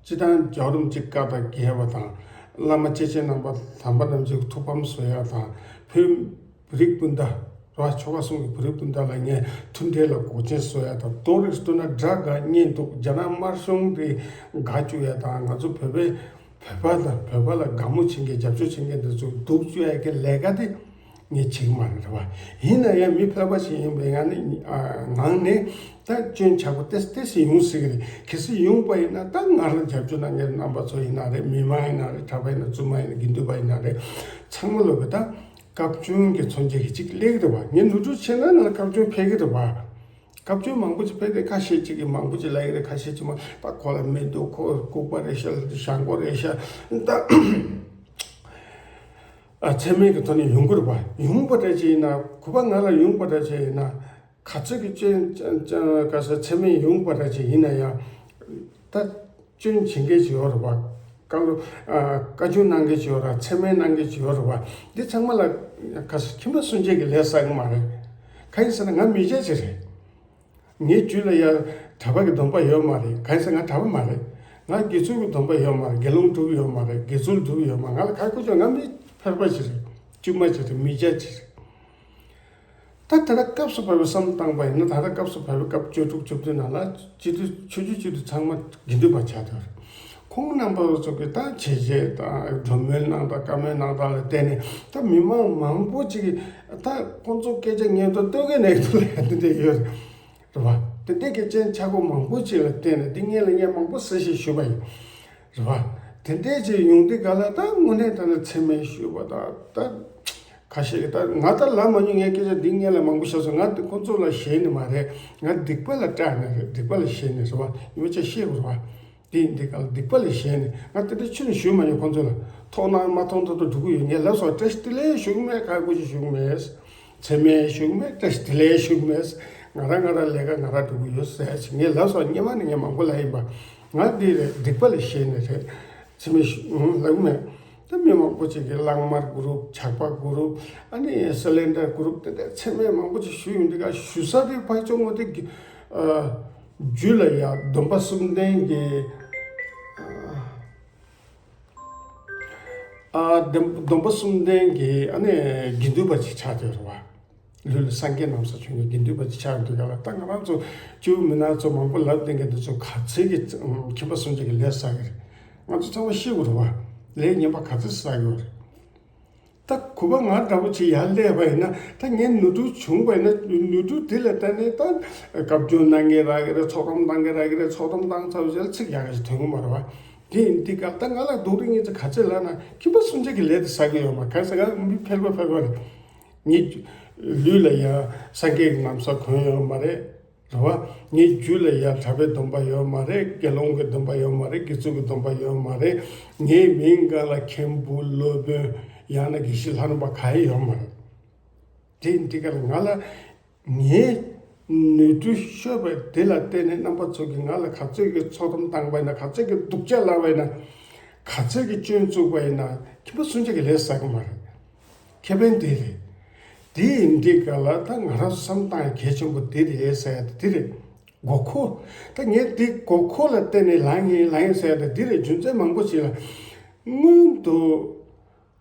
སྤྱི་བཏང་རྒྱལ་བ་རིན་པོ་ཆེ་བཀའ་དང་འགལ་བ་དང་བླ་མ་སྐྱེས་ཆེན་རྣམ་པ་དམ་པ་རྣམས་ཀྱི་ཐུགས་ཕམ་བཟོ་ཡ་དང་བོད་བོད་རིགས་སྤུན་ཟླ་ར་ཆོལ་ཁ་གསུམ་གྱི་བོད་རིགས་སྤུན་ཟླ་ལ་ངས་མཐུན་འབྲེལ་ལ་འགོག་རྐྱེན་བཟོ་ཡ་དང་། མདོར་བསྡུས་ན་དགྲ་དགའ་གཉེན་སྡུག་རྒྱ་ནག་དམར་གཞུང་དེ་དགའ་བཅུག་ཡ་དང་ང་ཚོ་བོད་པའི་བོད་པ་དང་བོད་པ་ལ་དགའ་མོ་བྱེད་མཁན་རྒྱབ་སྐྱོར་བྱེད་མཁན་དེ་ཚོ་སྡུག་བཅུག་ཡ་གི་ལས་ཀ་དེ་ངས་བྱེད་ཀྱི་མ་རེད་བ། ཡིན་ན་ཡང་མི་ཕལ་པ་ཞིག་ཡིན་པའི་ང་ནི་ངང་ནས་ད་སྐྱོན་ཆག་པོ་ཏེས་ཏེས་ཡོང་སྲིད་ཀྱི་རེད། གལ་སྲིད་ཡོང་པ་ཡིན་ན་ད་ང་རང་རྒྱབ་སྐྱོར་གནང་མཁན་རྣམ་པ་ཚོ་ཡིན་ན་རེད། མི་མང་ཡིན་ན་རེད། གྲྭ་པ་ཡིན་ན་བཙུན་མ་ཡིན་ན་དགེ་འདུན་པ་ཡིན་ན་རེད། ཚང་མ་ལོ་བའི་ད་སྐབས་བཅོ་ལྔ་གི་མཚོན་བྱེད་ཀྱི་གཅིག་སླེབས་ཀྱི་རེད་བ། ངས་ནོར་འཁྲུལ་བྱས་ན་ང་ལ་སྐབས་བཅོ་ལྔ་ཕེབས་ཀྱི་རེད་བ། སྐབས་བཅོ་ལྔ་མང་པོ་ཅིག་ཕེབས་ཏེ་ཁ་ཤས་ཅིག་གིས་མང་པོ་ཅིག་ལབ་ཀྱི་རེད། ཁ་ཤས་ཅིག་མ་ད་ཁོ་ལ་མི་འདུག་ཁོ་ལྐུགས་པ་རེད་ཤག་ཞང་པོ་རེད་ཤག་ད་ཨ་མཚན་སྨད་ཀྱི་ཐོག་ནས་ཡོང་གི་རེད་བ། ཡོང་པ་འདྲ་ཅིག་ཡིན་ན་གུས་པ་ང་ལ་ཡོང་པ་འདྲ་ཅིག་ཡིན་ན་ག་ཚོད་ཀྱི་སྐྱོན་ག་ས་མཚན་སྨད་ཡོང་པ་འདྲ་ཅིག་ཡིན་ན་ཡང་ད། སྐྱོན་བྱེད་མཁན་ཅིག་ཡོད་རེད་བ། བཀའ་སློབ་ཨ་བཀའ་བཀྱོན་གནང་མཁན་ཅིག་ཡོད་རེད། མཚན་སྨད་གནང་མཁན་ཅིག་ཡོད་རེད་བ། འདི་ཚང་མ་ལ་ག་ས་ཁྱིམ་པ་སུན་འབྱིན་གྱི་ལས་བསགས་ཀྱི་མ་རེད། གང་ཡིན་ཟེར་ན་ང་མི་སྐྱ་ཅིག་རེད། ངའི་རྒྱུད་ལ་ཡ་གྲྭ་པ་གི་སྡོམ་པ་ཡོད་མ་རེད། གང་ཡིན་ཟེར་ང་གྲྭ་པ་མ་རེད། ང་དགེ་ཚུལ་གྱི་སྡོམ་པ་ཡོད་མ་རེད། དགེ་སློང་སྒྲུབ་ཡོད་མ་རེད། དགེ་ཚུལ་སྒྲུབ་ཡོད་མ། ང་ལ་ག་གོ་ཆོག་ང་མི་ཕལ་པ་ཅིག་རེད། དཀྱུས་མ་ཅིག་རེད། མི་སྐྱ་ཅིག་རེད། ད་དེ་འདྲ་སྐབས་སུ་བབས་པའི་བསམ་བཏང་པ་ཡིན་ན་ད་ལྟ་སྐབས་སུ་བབས་པའི་སྐབས་བཅུ་དྲུག་བཅུ་བདུན་ནང་ལ་སྤྱི་འཐུས་ཆོས་བརྒྱུད་སྤྱི་འཐུས་ཚང་མ་དགེ་འདུན་པ་ཆགས་བསྡད་པ་རེད། ཁོང་རྣམ་པ་ཚོ་གིས་ད་བྱས་རྗེས་དང་གྲོས་མོལ་གནང་དང་བཀའ་མོལ་གནང་སྟངས་ལ་བརྟེན་ནས་ད་མི་མང་མང་པོ་ཅིག་གིས་ད་ཁོང་ཚོ་སྐད་ཆ་ཉན་དུ་ལྟོས་གི་ནས་འདུག་ལ་ཡ་དེ་འདྲ་ཡོད་རེད་བ། དེ་འདྲ་གི་སྐྱོན་ཆག་པོ་མང་པོ་ཅིག་ལ་བརྟེན་ནས་འདི་སྔོན་ལ་ངས་མང་པོ་གསལ་བཤད་ཞུས་པ་ཡིན། རེད་བ། དེ་འདྲས་ཅིག་ཡོང་དུས་ག་ལ་ད་དངོས་གནས་ད་ནི་མཚན་སྨད་ཞུས་པ་དང་ད་ཁ་ཤས་ཀྱིས་ད་ང་ད་ལབ་མ་མྱོང་། ངས་སྐད་ཆ་འདི་སྔོན་ལ་མང་པོ་བཤད་སོང་། ང་འདི་ཁོང་ཚོ་ལ་ཞེད་ནི་མ་རེད། ང་སྡིག་པ་ལ་སྐྲག་ནི་རེད། སྡིག་པ་ལ་ཞེད་ནི་རེད་བ། ཡོད་ཅེས་བཤད་དགོས་རེད་བ། དེ་ཡིན་དུས་ག་ལ་སྡིག་པ་ལ་ཞེད་ནི་ང་དེ་འདྲ་ཆུ་ནས་ཞུས་མ་མྱོང་ཁོང་ཚོ་ལ། མཐོང་སྣང་མ་མཐོང་ཐོག་ཏུ་འགྲོ་གི་ཡོད། ངས་ལབ་སོང་། བཀྲ་ཤིས་བདེ་ལེགས་ཞུ་གི་མེད། ཁ་སྐུ་ཅིག་ཞུ་གི་མེད། མཚན་སྨད་ཞུ་གི་མེད། བཀྲ་ཤིས་བདེ་ལེགས་ཞུ་གི་མེད། ང་རང་ང་རང་ལས་ཀ་ང་རང་སྒྲུབ་གི་ཡོད་ཟེར་ཅིག་ངས་ལབ་སོང་། སྔོན་མ་ནས་ངས་མང་པོ་ལབ་ཡིན་པ། ང་འདི་རེད། སྡིག་པ་ལ་ཞེད་ནས་རེད། མཚན་སྨད་ཞུ་ལབ་གི་མེད། ད་མི་མང་པོ་ཅིག་གིས་གླང་དམར་གུ་རུབ། ཇག་པ་གུ་རུབ། ཨ་ནི་སི་ལེན་ཌར་གུ་རུབ། དེ་འདྲ་མཚན་སྨད་མང་པོ་ཅིག་ཞུས་ཡོང་དུས་ག་ཞུ་ས་དེ་ཕར་ཕྱོགས་ངོ་དེ་རྒྱུད་ལ་ཡ་སྡོམ་པ་གསུམ་ལྡན་གྱི་ཨ་སྡོམ་སྡོམ་པ་གསུམ་ལྡན་གྱི་ཨ་ནི་དགེ་འདུན་པ་ཅིག་ཆགས་བསྡད་ཡོད་རེད་བ། ལུས་ལ་སངས་རྒྱས་ནམ་མཁའ་མཚོན་གྱི་དགེ་འདུན་པ་ཅིག་ཆགས་འདུག་ག་ལ། ད་ང་རང་ཚོ་སྐྱེ་བོ་མི་ནག་ཚོ་མང་པོ་ལབ་བསྡད་མཁན་དེ་ཚོ་ག་ཚོད་ཀྱི་ཁྱིམ་པ་སུན་འབྱིན་གྱི་ལས་བསགས་ཀྱི་རེད། ང་ཚོ་ཚང་མ་ཤེས་དགོས་རེད་བ། ལས་ངན་པ་ག་ཚོད་བསགས་ཡོད་རེད། ད་གུས་པ་ང་འདྲ་པོ་ཅིག་ཡར་སླེབས་པ་ཡིན་ན་ད་ངས་ནོར་འཁྲུལ་བྱུང་བ་ཡིན་ན་ནོར་འཁྲུལ་དེ་ལ་བརྟེན་ནས་ད་བཀའ་བཀྱོན་གནང་མཁན་རག་གི་རེད། ཚོགས་རམ་གནང་མཁན་རག་གི་རེད། ཚོགས་རམ་བཏང་ཚར་བའི་རྗེས་ལ་ཚིག་ཡག་ག་ཞིག་ཐོན་གི་མ་རེད་བ། དེ་ཡིན་དུས་ག་ལ་ད་ང་ལ་རྡོག་རིལ་གཉིས་ཚོ་ག་ཚོད་ལབ་ན་ཁྱིམ་པ་སུན་འབྱིན་གྱི་ལས་དེ་བསགས་ཀྱི་ཡོད་མ། ག་ས་ག་མི་ཕལ་པ་ཕལ་པ་རེད། ངའི་ལུས་ལ་ཡང་སངས་རྒྱས་ཀྱི་ན་བཟའ་གོན་ཡོད་མ་རེད། རེད་བ། ངའི་རྒྱུད་ལ་ཡང་གྲྭ་པའི་སྡོམ་པ་ཡོད་མ་རེད། དགེ་སློང་གི་སྡོམ་པ་ཡོད་མ་རེད། དགེ་ཚུལ་གྱི་སྡོམ་པ་ཡོད་མ་རེད། ངའི་མིང་སྒང་ལ་མཁན་པོ་སློབ་དཔོན་ཡང་ན་དགེ་བཤེས་ལྷ་རམས་པ་གང་ཡང་ཡོད་མ་རེད། དེ་འདི་ག་ལ་ང་ལ་ངའི་ ནོར་འཁྲུལ་ཤོར་བ་དེ་ལ་བརྟེན་ནས་རྣམ་པ་ཚོ་གིས་ང་ལ་ག་ཚོད་ཀྱི་ཚོགས་གཏམ་བཏང་བ་ཡིན་ན། ག་ཚོད་ཀྱི་སྡུག་ཅག་ལབ་པ་ཡིན་ན། ག་ཚོད་ཀྱི་སྐྱོན་བཙུགས་པ་ཡིན་ན། ཁྱིམ་པ་སུན་ཆ་གི་ལས་ཟ་གི་མ་རེད། ཁེ་ཕན་དེ་རེད། དེ་ཡིན་དུས་ག་ལ་ད་ང་རང་བསམ་བཏང་ཡ་གལ་ཆེན་པོ་དེ་རེད་ཟེར་ཡ་དེ་རེད། དགོས་མཁོ། ད་ངས་དེ་དགོས་མཁོ་ལ་བརྟེན་ནས་ལངས་ཡིན་ལངས་ཡིན་ཟེར་ཡ་དེ་དེ་རེད། རྒྱུ་མཚན་མང་པོ་ཞིག་ལ། སྔོན་དུ།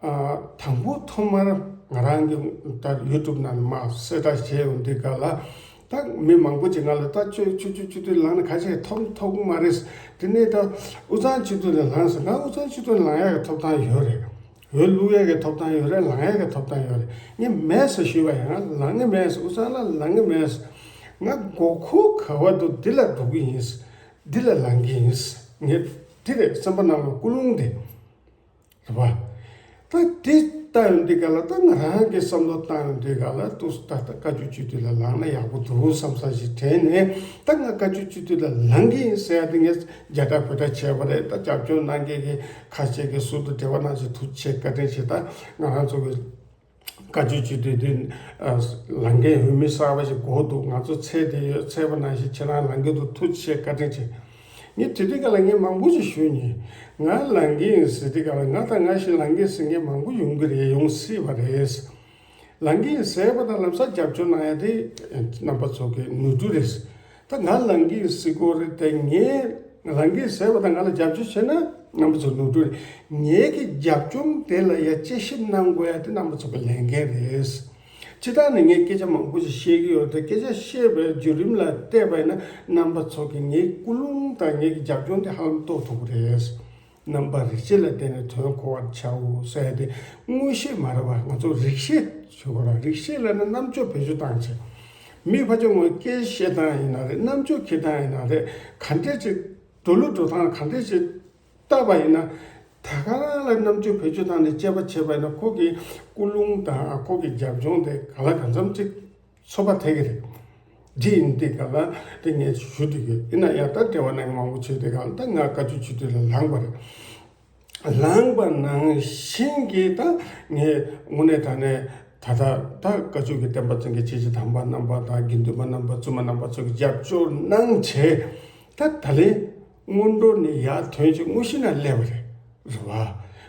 ཨ། དང་པོ་ཐོག་མར་ང་རང་གི་ད་ཡུ་ཊུབ་ནང་མར་གསལ་བསྒྲགས་བྱས་ཡོང་དུས་ག་ལ། ད་མི་མང་པོ་ཅིག་ང་ལ་ད་ཆུ་ཆུ་ཆུ་ཆུ་དུས་ལངས་ན་ཁ་ཤས་ཐོབ་ཐོབ་ཀྱི་མ་རེད། དེ་ནས་ད་དབུས་གཙང་ཆུ་དུས་ལ་ལངས་ཟེར། ང་དབུས་གཙང་ཆུ་དུས་ལངས་ཡག་གི་ཐོབ་ཐང་ཡོད་རེད། འོས་བླུག་ཡག་གི་ཐོབ་ཐང་ཡོད་རེད། ལངས་ཡག་གི་ཐོབ་ཐང་ཡོད་རེད། ངས་མེད་ཟེར་ཞུས་པ་ཡིན། ང་ལངས་ཀྱི་མེད་ཟེར། དབུས་གཙང་ལ་ལངས་ཀྱི་མེད་ཟེར། ང་དགོས་མཁོ་ག་བ་འདུག་འདི་ལ་འགྲོ་གི་ཡིན། འདི་ལ་ལངས་ཀྱི་ཡིན། ངས་འདི་རེད། སེམས་པ་ནང་ལ་ཀུན་སློང་དེ་རེད་པ། ད་དེ་ལྟ་ཡོང་དུས་ག་ལ། ད་ང་རང་གི་བསམ་བློ་བཏང་ཡོང་དུས་ག་ལ། ཏུ་ད་ད་བཀའ་བརྒྱུད་སྤྱི་འཐུས་ལ་ལངས་ན་ཡག་པོ་འདུག་བསམ་ས་ཞིག་དྲན་ནས། ད་ང་བཀའ་བརྒྱུད་སྤྱི་འཐུས་ལ་ལངས་ཀྱི་ཡིན་ཟེར་ཡ་དེ་ངས་རྒྱ་སྒྲ་བོད་སྒྲ་བྱས་པ་རེད། ད་རྒྱབ་སྐྱོར་གནང་མཁན་གྱི་ཁ་ཤས་ཀྱིས་ཟུར་དུ་འབྲེལ་བ་གནང་བྱས་ཐུགས་རྗེ་ཆེ་བཀའ་དྲིན་ཆེ། ད་ང་རང་ཚོ་གི་བཀའ་བརྒྱུད་སྤྱི་འཐུས་དེ་ལངས་མཁན་འོས་མི་གསར་པ་ཞིག་དགོས་འདུག་ང་ཚོ་ཚད་དེ་ཡོད། ཚད་པ་ནང་བཞིན་ཁྱེད་རང་ལངས་ཀྱི་འདུག་ཐུགས་རྗེ་ཆེ་བཀའ་དྲིན་ཆེ། ངས་དེ་དུས་ག་ལ་ངས་མང་པོ་ཞིག་ཞུས་ནས། ང་ལངས་ཀྱི་ཡིན་ཟེར་དུས་ག་ལ། ང་དང་ང་བཞིན་ལངས་ཀྱི་ཡིན་ཟེར་མཁན་མང་པོ་ཡོང་གི་རེད། ཡོང་སྲིད་པ་རེད། ལངས་ཀྱི་ཡིན་ཟེར་བ་དང་ལམ་སང་རྒྱབ་སྐྱོར་གནང་ཡ་དེ་རྣམ་པ་ཚོ་གི་ནོར་འཁྲུལ་རེད། ད་ང་ལངས་ཀྱི་ཡིན་ཟེར་དགོས་རེད་དེ། ངས་ལངས་ཀྱི་ཡིན་ཟེར་བ་དང་ང་ལ་རྒྱབ་སྐྱོར་བྱས་ན་རྣམ་པ་ཚོ་ནོར་འཁྲུལ་རེད། ངེད་ཀྱི་རྒྱབ་ལྗོངས་དེ་ལ་ཡ་དཔྱད་ཞིབ་གནང་དགོས་ཡ་དེ་རྣམ་པ་ཚོ་གི་ལས་འགན་རེད། སྤྱིར་བཏང་ནས་ངས་སྐད་ཆ་མང་པོ་ཞིག་བཤད་ཀྱི་ཡོད་དེ། སྐད་ཆ་བཤད་པའི་བརྒྱུད་རིམ་ལ་བལྟས་པ་ཡིན་ན། རྣམ་པ་ཚོ་གིས་ངའི་ཀུན་སློང་དང་ངེད་ཀྱི་རྒྱབ་ལྗོངས་དེ་ཧ་ལམ་རྟོགས་ཐུབ་ཀྱི་རེད། རྣམ་པ་རིག་བྱེད་ལ་བརྟེན་ནས་དོན་གོ་བར་བྱའོ་ཟེར་ཡ་དེ་མངོན་ཤེས་མ་རེད་པ། ང་ཚོ་རིག་ཤེས་ཞུ་དགོས་ར། རིག་ཤེས་ལབ་ན་རྣམ་དཔྱོད་བེད་སྤྱོད་བཏང་བྱས། མི་ཕལ་ཆེར་ངོ་སྐད་བཤད་སྟངས་ཡིན་ན་རེད། རྣམ་དཔྱོད་འཁྱེར་སྟངས་ཡིན་ན་རེད། ག་འདྲས་ཅིག་འགྲོ་ལུགས་འགྲོ་སྟངས་ག་འདྲས་ཅིག་བལྟས་པ་ཡིན་ན། ད་ག་རང་ལ་རྣམ་དཔྱོད་བེད་སྤྱོད་བཏང་ནས་དཔྱད་པ་བྱས་པ་ཡིན་ན། ཁོ་གི་ཀུན་སློང་དང་ཁོ་གི་རྒྱབ་ལྗོངས་དེ་ག་ལ་གང་འཚམ་ཅིག་ཚོད་དཔག་ཐེབས་ཀྱི་རེད། འདི་ཡིན་དུས་ག་ལ་དེ་ངས་ཞུ་འདོད་ཀྱི་ཡིན། ན་ཡང་ད་འབྲེལ་བ་གནང་མཁན་མང་པོ་བྱས་དུས་ག་ལ། ད་ང་བཀའ་བརྒྱུད་སྤྱི་འཐུས་ལ་ལངས་པ་རེད། ལངས་པ་ནང་བཞིན་གྱི་ད་ངས་དངོས་གནས་དྲང་གནས་ད་ལྟ་ད་བཀའ་བརྒྱུད་ཀྱི་བསྟན་པ་བཙན་གྱི་ཆེ་བཞི་དམ་པ་རྣམ་པ་དང་། དགེ་འདུན་པ་རྣམ་པ། བཙུན་མ་རྣམ་པ་ཚོ་གིས་རྒྱབ་སྐྱོར་གནང་བྱས། ད་ད་ལན་སྔོན་འགྲོ་ནས་ཡར་ཐོན་བྱས་དངོས་གཞི་ནང་སླེབས་པ་རེད། རེད་བ།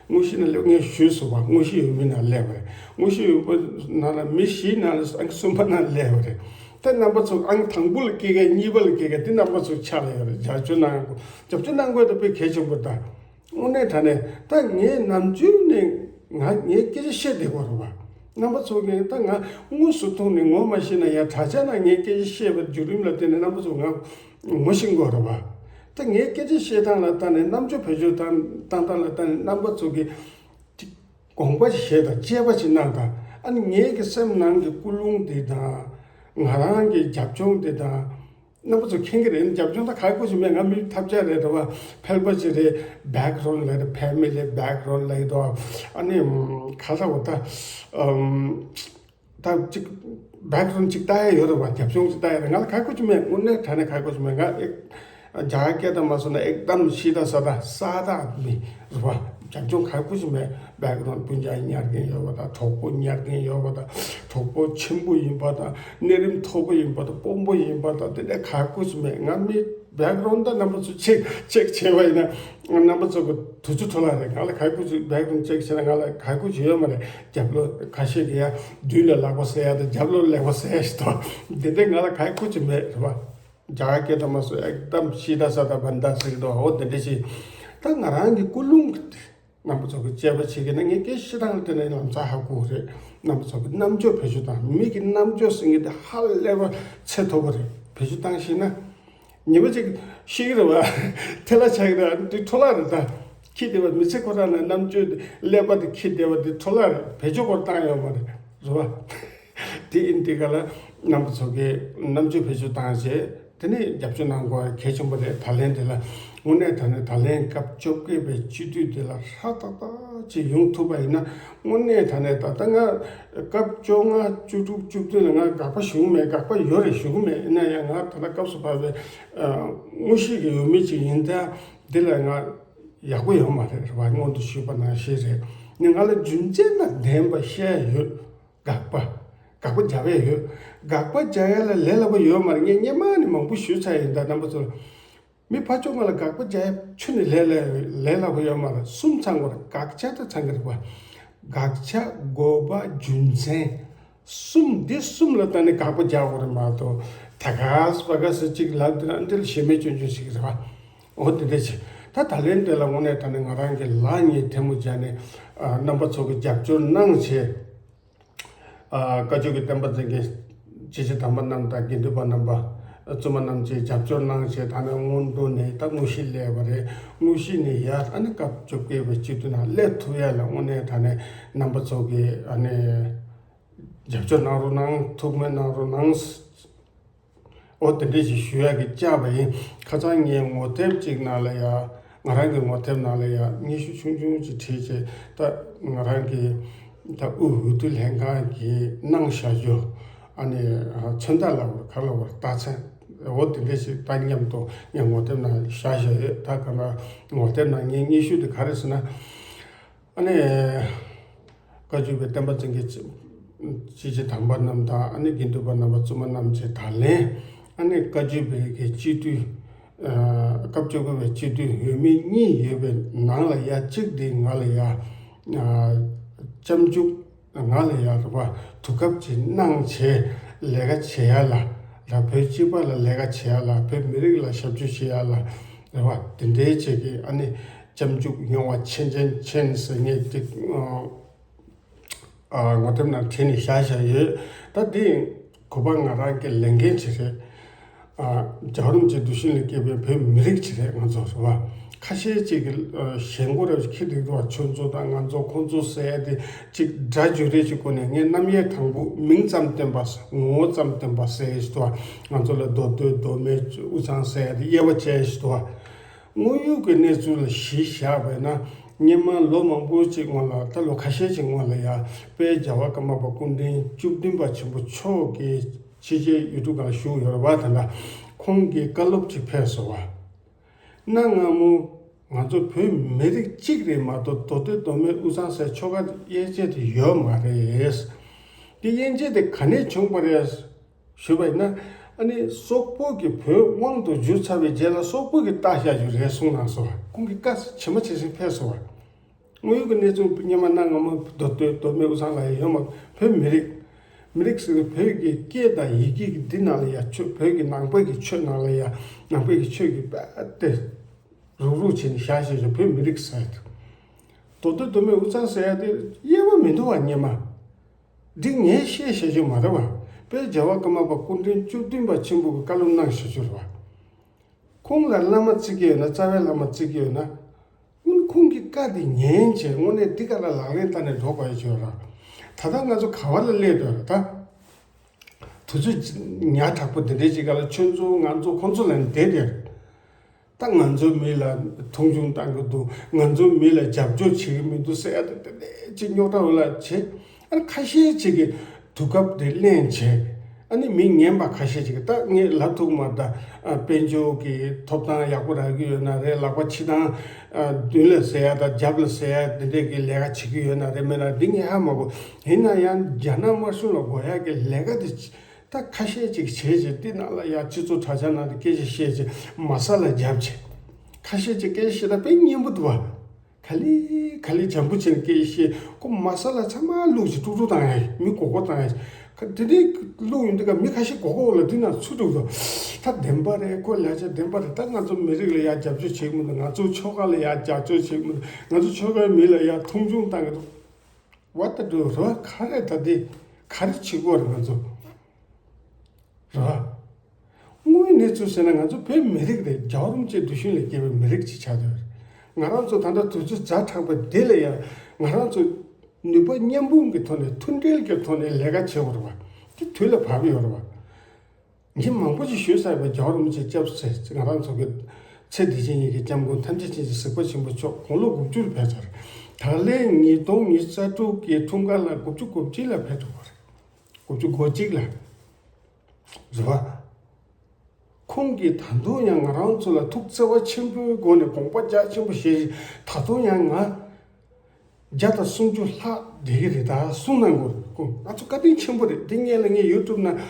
དངོས་གཞི་ནང་སླེབས། ངས་ཞུས་སོང་བ། དངོས་གཞི་འོས་མི་ནང་སླེབས་པ་རེད། དངོས་གཞི་འོས་མི་ནང་ལ་མི་བཞི་ནང་ལ་ཨང་གསུམ་པ་ནང་སླེབས་པ་རེད། ད་རྣམ་པ་ཚོ་ཨང་དང་པོ་ལ་སྐྱེས་མཁན། གཉིས་པ་ལ་སྐྱེས་མཁན་དེ་རྣམ་པ་ཚོ་ཕྱག་ལ་ཡོད་རེད། རྒྱབ་སྐྱོར་གནང་དགོས། རྒྱབ་སྐྱོར་གནང་དགོས་ད་དཔེ་གལ་ཆེན་པོ་རེད་ད། དངོས་གནས་དྲང་གནས་ད་ངས་ནམ་རྒྱུན་ནས་ང་ངའི་སྐད་ཆ་བཤད་བསྡད་ཀྱི་ཡོད་རེད་བ། རྣམ་པ་ཚོ་གིས་ད་ང་དངོས་སུ་མཐོང་ནས་ངོ་མ་ཤེས་ན་ཡང་དྲ་ལམ་ནང་ངའི་སྐད་ཆ་བཤད་པའི་བརྒྱུད་རིམ་ལ་བརྟེན་ནས་རྣམ་པ་ཚོ་ང་ངོ་ཤེས་ཀྱི་ཡོད་རེད་བ། ད་ངའི་སྐད་ཆ་བཤད་སྟངས་ལ་བལྟས་ནས། རྣམ་དཔྱོད་བེད་སྤྱོད་བཏང་བཏང་སྟངས་ལ་བལྟས་ནས། རྣམ་པ་ཚོ་གིས་ཅིག་དགོངས་པ་ཞིག་བཞེས་དང་། དཔྱད་པ་ཞིག་གནང་དང་། ཨ་ནི་ངའི་གི་སེམས་ནང་གི་ཀུན་སློང་དེ་དང་། ང་རང་གི་རྒྱབ་ལྗོངས་དེ་དང་། རྣམ་པ་ཚོ་མཁྱེན་གྱི་རེད། རྒྱབ་ལྗོངས་ད་ག་རེ་ཞིག་མེད། ང་མི་ཐབས་ཆག་རེད་རེད་བ། ཕལ་པ་ཅིག་རེད། བེག་རོན་ལབ་རེད། ཕེ་མི་ལི་བེག་རོན་ལབ་འདུག་ཨ་ནི་ག་ལབ་དགོས་ད། ཨམ། ད་ཅིག་བེག་རོན་ཅིག་ལྟ་ཡ་ཡོད་རེད་བ། རྒྱབ་ལྗོངས་ཅིག་ལྟ་ཡ་རེད། ང་ལ་ག་རེ་ཞིག་མེད། དངོས་གནས་དྲང་གནས་ག་རེ་ཞིག་མེད། ང་ཨེ་རྒྱ་སྐད་དང་མ་སོང་ན་ཨེག་དམ་ཤི་ད་ས་ད་ས་ད་མི་རེད་བ། རྒྱབ་ལྗོངས་ག་རེ་ཞིག་མེད། བེག་རོན་སྤུན་ཀྱག་ཉར་མཁན་ཡོད་པ་དང་། གྲོགས་པོ་ཉར་མཁན་ཡོད་པ་དང་། གྲོགས་པོ་ཆེན་པོ་ཡིན་པ་དང་། གནས་རིམ་མཐོ་པོ་ཡིན་པ་དང་། དཔོན་པོ་ཡིན་པ་དང་། དེ་འདྲ་ག་རེ་ཞིག་མེད། ང་མི་བེག་རོན་ད་རྣམ་པ་ཚོ་ཅེག་ཅེག་བྱས་པ་ཡིན་ན། རྣམ་པ་ཚོ་གི་དུས་ཚོད་འཕྲོ་བརླག་རེད། ང་ལ་ག་རེ་ཞིག་བེག་རོན་ཅེག་བྱས་ན་ང་ལ་ག་རེ་ཞིག་ཡོད་མ་རེད། རྒྱབ་ལོགས་ཁ་ཤས་ཀྱིས་ཡ་མདུན་ལ་ལག་པ་ཟེར་ཡ་དང་། རྒྱབ་ལོགས་ལ་ལག་པ་ཟེར་ཡ་ཞིག་དང་། དེ་འདྲ་ང་ལ་ག་རེ་ཞིག་མེད་རེད་བ། རྒྱ་སྐད་དང་མ་སོང་ཨེག་དམ་ཤི་ད་ས་ད་བན་ད་ཟེར་གྱི་འདུག་འོ་དེ་འདྲ་ཞིག་ད་ང་རང་གི་ཀུན་སློང་གི་རྣམ་པ་ཚོ་གིས་དཔྱད་པ་བྱེད་ཀྱི་ན། ངས་སྐད་ཆ་བཤད་སྟངས་དེ་ནས་ལམ་སང་ཧ་གོ་གི་རེད། རྣམ་པ་ཚོ་གིས་རྣམ་དཔྱོད་བེད་སྤྱོད་བཏང་། མི་གི་རྣམ་དཔྱོད་ཟེར་མཁན་དེ་ཧ་ལས་པ་ཚད་མཐོ་པོ་རེད། བེད་སྤྱོད་བཏང་ཤེས་ན། ཉི་མ་གཅིག་ཤི་གི་རེད་བ། ཐལ་ལ་ཆགས་ཀྱི་རེད། ཨ་ནི་དེ་འཕྲོ་བརླག་རེད་ད། ཁྱི་དེ་བ་མི་ཚེ་ཁོ་རང་ནས་རྣམ་དཔྱོད་ཀླད་པ་དེ་ཁྱི་དེ་བ་དེ་འཕྲོ་བརླག་རེད། བེད་སྤྱོད་སྐོར་བཏང་ཡོད་མ་རེད། རེད་བ། དེ་ཡིན་དུས་ག་ལ་རྣམ་པ་ཚོ་གིས་རྣམ་དཔྱོད་བེད་སྤྱོད་བཏང་བྱས། དེ་ནས་རྒྱབ་སྐྱོར་གནང་དགོས་གལ་ཆེན་པོ་རེད། ད་ལན་དེ་ལ་དངོས་གནས་དྲང་གནས་ད་ལན་སྐབས་བཅོ་བརྒྱད་པའི་སྤྱི་འཐུས་དེ་ལ་ཧྲ་ཏག་ཏག་ཅིག་ཡོང་ཐུབ་པ་ཡིན་ན། དངོས་གནས་དྲང་གནས་ད་ལྟ་ང་སྐབས་བཅོ་ལྔ་བཅུ་དྲུག་བཅུ་བདུན་ལ་ང་དགག་པ་ཞུ་གི་མེད། དགག་པ་ཡོད་རེད། ཞུ་གི་མེད། ཡིན་ན་ཡང་ང་ད་ལྟ་སྐབས་སུ་བབས་པའི་དངོས་གཞི་གི་འོས་མི་ཅིག་ཡིན་ཙང་། འདི་ལ་ང་ཡག་པོ་ཡོད་མ་རེད། རེད་བ། སྔོན་དུ་ཞུས་པ་ནང་བཞིན་རེད། ནི་ང་ལ་རྒྱུ་མཚན་དང་ལྡན་པ་བཤད་ཡོད། དགག་པ། དགག་པ་རྒྱབ་ཡས་ཡོད། དགག་པ་རྒྱག་ཡ་ལ་ལས་སླ་པོ་ཡོད་མ་རེད། ངས་སྔོན་མ་ནས་མང་པོ་ཞུས་ཚར་ཡིན། ད་རྣམ་པ་ཚོ་ལ། མི་ཕར་ཕྱོགས་ང་ལ་དགག་པ་རྒྱག་ཡ་ཁྱོན་ནས་ལས་ལས་ལས་སླ་པོ་ཡོད་མ་རེད། གསུམ་ཚང་དགོས་རེད། དགག་བྱ་དང་ཚང་གི་རེད་པ། དགག་བྱ། དགོས་པ། རྒྱུ་མཚན། གསུམ། འདི་གསུམ་ལ་བརྟེན་ནས་དགག་པ་རྒྱག་དགོས་རེད་མ་གཏོགས། ད་ག་སེ་ཕ་ག་སེ་གཅིག་ལབ་དེ་ན་འདི་ལ་ཞེ་མེད་སྐྱོན་བརྗོད་ཞིག་རེད་པ། འོ་དེ་འདྲ་བྱས། ད་ད་ལན་དེ་ལ་དངོས་གནས་དྲང་གནས་ང་རང་གིས་ལག་གཉིས་ཐལ་མོ་སྦྱར་ནས། ཨ། རྣམ་པ་ཚོ་གིས་རྒྱབ་སྐྱོར་གནང་བྱས། ཨ། བཀའ་བརྒྱུད་ཀྱི་བསྟན་པ་འཛིན་མཁན་སྐྱེས་ཆེན་དམ་པ་རྣམས་དང་དགེ་འདུན་པ་རྣམ་པ། བཙུན་མ་རྣམས་ཀྱིས་རྒྱབ་སྐྱོར་གནང་བྱས། ད་ནི་སྔོན་འགྲོ་ནས་ད་དངོས་གཞི་སླེབས་པ་རེད། དངོས་གཞི་ནས་ཡར་ཨ་ནི་སྐབས་བཅོ་བརྒྱད་པའི་སྤྱི་འཐུས་ནང་སླེབས་ཐུབ་ཡ་ལ་དངོས་གནས་དྲང་གནས་རྣམ་པ་ཚོ་གིས་ཨ་ནི་རྒྱབ་སྐྱོར་གནང་རོགས་གནང་། ཐུགས་སྨོན་གནང་རོགས་གནང་། འོ་དེ་འདྲ་ཞིག་ཞུ་ཡག་གི་བཅར་བ་ཡིན། ཁ་སང་ངའི་ངོ་དེབ་ཅིག་ནང་ལ་ཡ། ང་རང་གི་ངོ་དེབ་ནང་ལ་ཡ་སྙན་ཞུ་ཆུང་ཆུང་ཅིག་བྲིས་བྱས། ད་ང་རང་གི་ད་དབུས་འོས་བསྡུ་ལྷན་ཁང་གིས་གནང་བཞག་རྒྱུ། ཨ་ནི་མཚོན་རྟགས་ལབ་དགོས་རེད་ག་ལབ་དགོས་རེད། རྟགས་མཚན། འོ་དེ་འདྲ་ཞིག་ད་མཉམ་དུ་ངའི་ངོ་དེབ་ནང་བཞག་བཞག་ཡོད། ད་ག་ལ་ངོ་དེབ་ནང་ངའི་སྙན་ཞུ་དེ་ག་རེ་ཟེར་ན། ཨ་ནི་བཀའ་བརྒྱུད་པའི་བསྟན་པ་འཛིན་མཁན་སྐྱེས་ཆེན་དམ་པ་རྣམས་དང་། ཨ་ནི་དགེ་འདུན་པ་རྣམ་པ། བཙུན་མ་རྣམས་ཀྱིས་ད་ལན། ཨ་ནི་བཀའ་བརྒྱུད་པའི་གི་སྤྱི་འཐུས། ཨ། སྐབས་བཅོ་བརྒྱད་པའི་སྤྱི་འཐུས་འོས་མི་གཉིས་ཡོད་པའི་ནང་ལ་ཡ་གཅིག་དེ་ང་ལ་ཡ། ཨ། སྐྱབས་འཇུག་ང་ལ་ཡ་རེད་པ། དུས་སྐབས་ཅིག་གནང་བྱས། ལས་ཀ་བྱེད་ཡ་ལ། ལ་བོད་སྤྱི་པ་ལ་ལས་ཀ་བྱེད་ཡ་ལ། བོད་མི་རིགས་ལ་ཞབས་ཕྱི་བྱེད་ཡ་ལ་རེད་པ། དེ་འདྲའི་ཅིག་གི་ཨ་ནི་སྐྱབས་འཇུག་མྱོང་བ་ཆེན་ཆེན་ཆེན་ཟེར་མཁན་ཅིག་ཨ། ངོ་དེབ་ནང་བྲིས་ནས་བཞག་བཞག་ཡོད། ད་འདི་གུས་པ་ང་རང་གི་ལས་འགན་ཅིག་རེད། ཨ། རྒྱལ་བ་རིན་པོ་ཆེའི་གདུལ་ཞིང་ལས་སྐྱེས་པའི་བོད་མི་རིགས་ཅིག་རེད་ང་ཚོ་རེད་པ། ཁ་ཤས་ཅིག་གིས། ཨ། ཞེན་ཁོག་རེ་ཁྱེར་འདུག་རེད་པ། ཁྱོད་ཚོ་དང་ང་ཚོ་ཁོང་ཚོ་ཟེར་ཡ་དེ་ཅིག་སྒྲ་བསྒྱུར་རེས་ཀྱི་སྒོ་ནས། ངས་རྣམ་དབྱེ་དང་པོ་མིང་ཙམ་བཏོན་པ། ངོ་བོ་ཙམ་བཏོན་པ་ཟེར་ཡ་ཞིག་འདུག་པ། ང་ཚོ་ལ་མདོ་སྟོད་མདོ་སྨད་དབུས་གཙང་ཟེར་ཡ་དེ་དབྱེ་བ་ཕྱེ་ཡ་ཞིག་འདུག་པ། དངོས་ཡོད་ཀྱི་གནས་ཚུལ་ལ་གཞི་བཞག་པ་ཡིན་ན། སྔོན་མ་ལོ་མང་པོ་ཅིག་སྔོན་ལ། ད་ལོ་ཁ་ཤས་ཅིག་སྔོན་ལ་ཡ། དཔལ་རྒྱལ་བ་ཀརྨ་པ་སྐུ་ཕྲེང་བཅུ་བདུན་པ་ཆེན་པོ་མཆོག་གིས་ཕྱི་རྒྱལ་ཡུལ་གྲུ་སྒང་ལ་བཞུགས་ཡོད་རེད་པ། ད་ལྟ་ཁོང་གིས་བཀའ་སློབ་ཅིག་ཕེབས་སོང་བ། གནའ་སྔ་མོ་ང་ཚོ་བོད་མི་རིགས་གཅིག་རེད་མ་གཏོགས། མདོ་སྟོད་མདོ་སྨད་དབུས་གཙང་ཟེར་ཆོལ་ཁ་དབྱེ་འབྱེད་དེ་ཡོད་མ་རེད། དེ་དབྱེ་འབྱེད་དེ་ག་ནས་བྱུང་བ་རེད་ཞུས་པ་ཡིན་ན། ཨ་ནི་སོག་པོ་གིས་བོད་དབང་དུ་བསྒྱུར་ཚར་བའི་རྗེས་ལ་སོག་པོ་གིས་བཏགས་བཞག་རྒྱུ་རེད་གསུངས་གནང་སོང་བ། ཁོང་གིས་བཀའ་ཇི་མ་ཇི་བཞིན་ཕེབས་སོང་བ། དངོས་ཡོད་ཀྱི་གནས་ཚུལ་སྔོན་མ་གནའ་སྔ་མོ་མདོ་སྟོད་མདོ་སྨད་དབུས་གཙང་ལ་ཡོད་མ། བོད་མི་རིགས། མི་རིགས་ཟེར་ན་བོད་ཀྱི་སྐད་དང་ཡི་གེ་གི་འདི་ནང་ལ་ཡ། ཆོས། བོད་ཀྱི་ནང་པའི་གི་ཆོས་ནང་ལ་ཡ། ནང་པའི་གི་ཆོས་ཀྱི་དཔེ་དེ་རུག་རུག་བྱས་ནས་བཞག་བཞག་བཞག་བོད་མི་རིགས་ཟེར་ཡ་དེ། མདོ་སྟོད་མདོ་སྨད་དབུས་གཙང་ཟེར་ཡ་དེ་དབྱེ་བ་མི་འདུག་བ་སྔོན་མ། འདི་ངས་བཤད་བཤད་རྒྱུ་མ་རེད་བ། དཔལ་རྒྱལ་བ་ཀརྨ་པ་སྐུ་ཕྲེང་བཅུ་བདུན་པ་ཆེན་པོ་གིས་བཀའ་སློབ་གནང་བཞག་རྒྱུ་རེད་བ། ཁོང་ལ་བླ་མ་བརྩི་གི་ཡོད་ན། རྩ་བའི་བླ་མ་བརྩི་གི་ཡོད་ན། དངོས་གནས་ཁོང་གི་བཀའ་དེ་ཉན་བྱས། དངོས་གནས་འདི་ག་ལ་ལག་ལེན་བསྟར་ནས་འགྲོ་དགོས་ཡ་ཅིག་ཡོད་ར། ད་ལྟ་ང་ཚོ་ག་བ་ལ་སླེབས་ཡོད་ར་ད། དུས་ཚོད་ཉག་ཕྲ་པོ་འདི་འདྲའི་ཅིག་ག་ལ་ཁྱོད་ཚོ་ང་ཚོ་ཁོང་ཚོ་ལ་བསྡད་དེ། ད་ང་ཚོའི་མི་ལ་མཐོང་ཆུང་བཏང་གི་འདུག་ང་ཚོའི་མི་ལ་རྒྱབ་སྐྱོར་བྱེད་ཀྱི་མི་འདུག་ཟེར་ཡ་དེ། དེ་འདྲའི་ཅིག་རྙོག་དྲ་འོག་ལ་བྱས། ཨ། ཁ་ཤས་ཅིག་གིས་དུས་སྐབས་དེ་ལེན་བྱས། ཨ་ནི་མི་ངན་པ་ཁ་ཤས་ཅིག་གིས། ད་ངས་ལབ་ཐུབ་མ། ད་དཔལ་འབྱོར་གྱི་ཐོབ་ཐང་ཡག་པོ་རག་གི་ཡོད་ན་རེད། ལག་པ་ཕྱི་ཐང་མདུན་ལ་ཟེར་ཡ་དང་རྒྱབ་ལ་ཟེར་ཡ་དེ་འདྲས་ཀྱི་ལས་ཀ་བྱེད་ཀྱི་ཡོད་ན་རེད། མེད་ན་འདི་ངས་ཧ་མ་གོ། ཡིན་ན་ཡང་རྒྱ་ནག་དམར་གཞུང་ལ་དགོས་ཡ་གི་ལས་ཀ་དེ་ད་ཁ་ཤས་ཅིག་བྱས་བྱས། དེ་ནང་ལ་ཡ་སྤྱི་ཚོགས་དྲ་རྒྱ་ནང་དུ་སྐད་ཆ་བཤད་བྱས། མ་ས་ལ་རྒྱབ་བྱས། ཁ་ཤས་ཅིག་སྐད་ཆ་བཤད་ད་དཔེ་སྙན་པོ་འདུག་བ། ག་ལེ་ག་ལེ་འཇམ་པོ་བྱས་ནས་སྐད་ཆ་བཤད། ཁོ་མ་ས་ལ་ཚང་མ་བླུགས་བྱས་དཀྲུག་དཀྲུག་བཏང་ཡ། མི་མགོ་སྐོར་བཏང་ཡ། ཁ་དེ་འདྲའི་བླུགས་ཡོང་དུས་ཀ་མི་ཁ་ཤས་མགོ་སྐོར་ལ་དེ་ནང་ཚུད་འགྲོ་གི་འདུག་ད་བདེན་པ་རེད། ཁོ་ལས་བྱ་བདེན་པ་རེད། ད་ང་ཚོ་མི་རིགས་ལ་ཡ་རྒྱབ་སྐྱོར་བྱེད་ཀྱི་མི་འདུག་ང་ཚོ་ཆོལ་ཁ་ལ་ཡ་རྒྱབ་སྐྱོར་བྱེད་ཀྱི་མི་འདུག་ང་ཚོ་ཆོལ་ཁའི་མི་ལ་ཡ་མཐོང་ཆུང་བཏང་གི་འདུག་བ། ད་འགྲོ་རེད་བ། ག་རེ་ད་དེ་ག་རེ་བྱེད་དགོས་རེད་ང་ཚོ། རེད་བ། དངོས་ཡོད་གནས་ཚུལ་ཟེར་ན་ང་ཚོ་བོད་མི་རིགས་རེད། རྒྱལ་བ་རིན་པོ་ཆེའི་གདུལ་ཞིང་ལས་སྐྱེས་པའི་མི་རིགས་ཅིག་ཆགས་བསྡད་ཡོད་རེད། ང་རང་ཚོ་ད་ལྟ་དུས་ཚོད་ཛ་དྲག་པ་འདི་ལ་ཡང་ང་རང་ཚོ་ནུས་པ་མཉམ་སྤུངས་ཀྱི་ཐོག་ནས། མཐུན་སྒྲིལ་གྱི་ཐོག་ནས་ལས་ཀ་བྱེད་དགོས་རེད་བ། དེ་དུས་ལ་བབ་ཡོད་རེད་བ། ངས་མང་པོ་ཞིག་ཞུས་ཚར་བ། རྒྱལ་བ་རིན་པོ་ཆེ་སྐྱབས་སུ་མཆི། ང་རང་ཚོ་གི་ཚེ་འདི་ཕྱི་གཉིས་ཀྱི་སྐྱབས་མགོན་ཐམས་ཅད་མཁྱེན་ཅིང་གཟིགས་པ་ཆེན་པོ་མཆོག་དགུང་ལོ་དགུ་བཅུར་ཕེབས་ཚར། ད་ལན་ཉིས་སྟོང་ཉི་ཤུ་རྩ་དྲུག་གི་འཁྲུངས་སྐར་ལ་དགུ་བཅུ་གོ་གཅིག་ལ་ཕེབས་ཐུབ་པ་རེད། དགུ་བཅུ་གོ་གཅིག་ལ། རེད་བ། ཁོང་གིས་ད་དུང་ཡང་ང་རང་ཚོ་ལ་ཐུགས་བརྩེ་བ་ཆེན་པོའི་སྒོ་ནས་དགོངས་པ་རྒྱ་ཆེན་པོ་བཞེས་ཤིང་། ད་དུང་ཡང་ང་བརྒྱ་དང་སུམ་ཅུ་ལྷག་བསྡད་ཀྱི་རེད་ད་གསུངས་གནང་གི་ཡོད་རེད། ཁོང་ང་ཚོ་བཀའ་དྲིན་ཆེན་པོ་རེད། དེ་སྔོན་ལ་ངས་ཡུ་ཊུབ་ནང་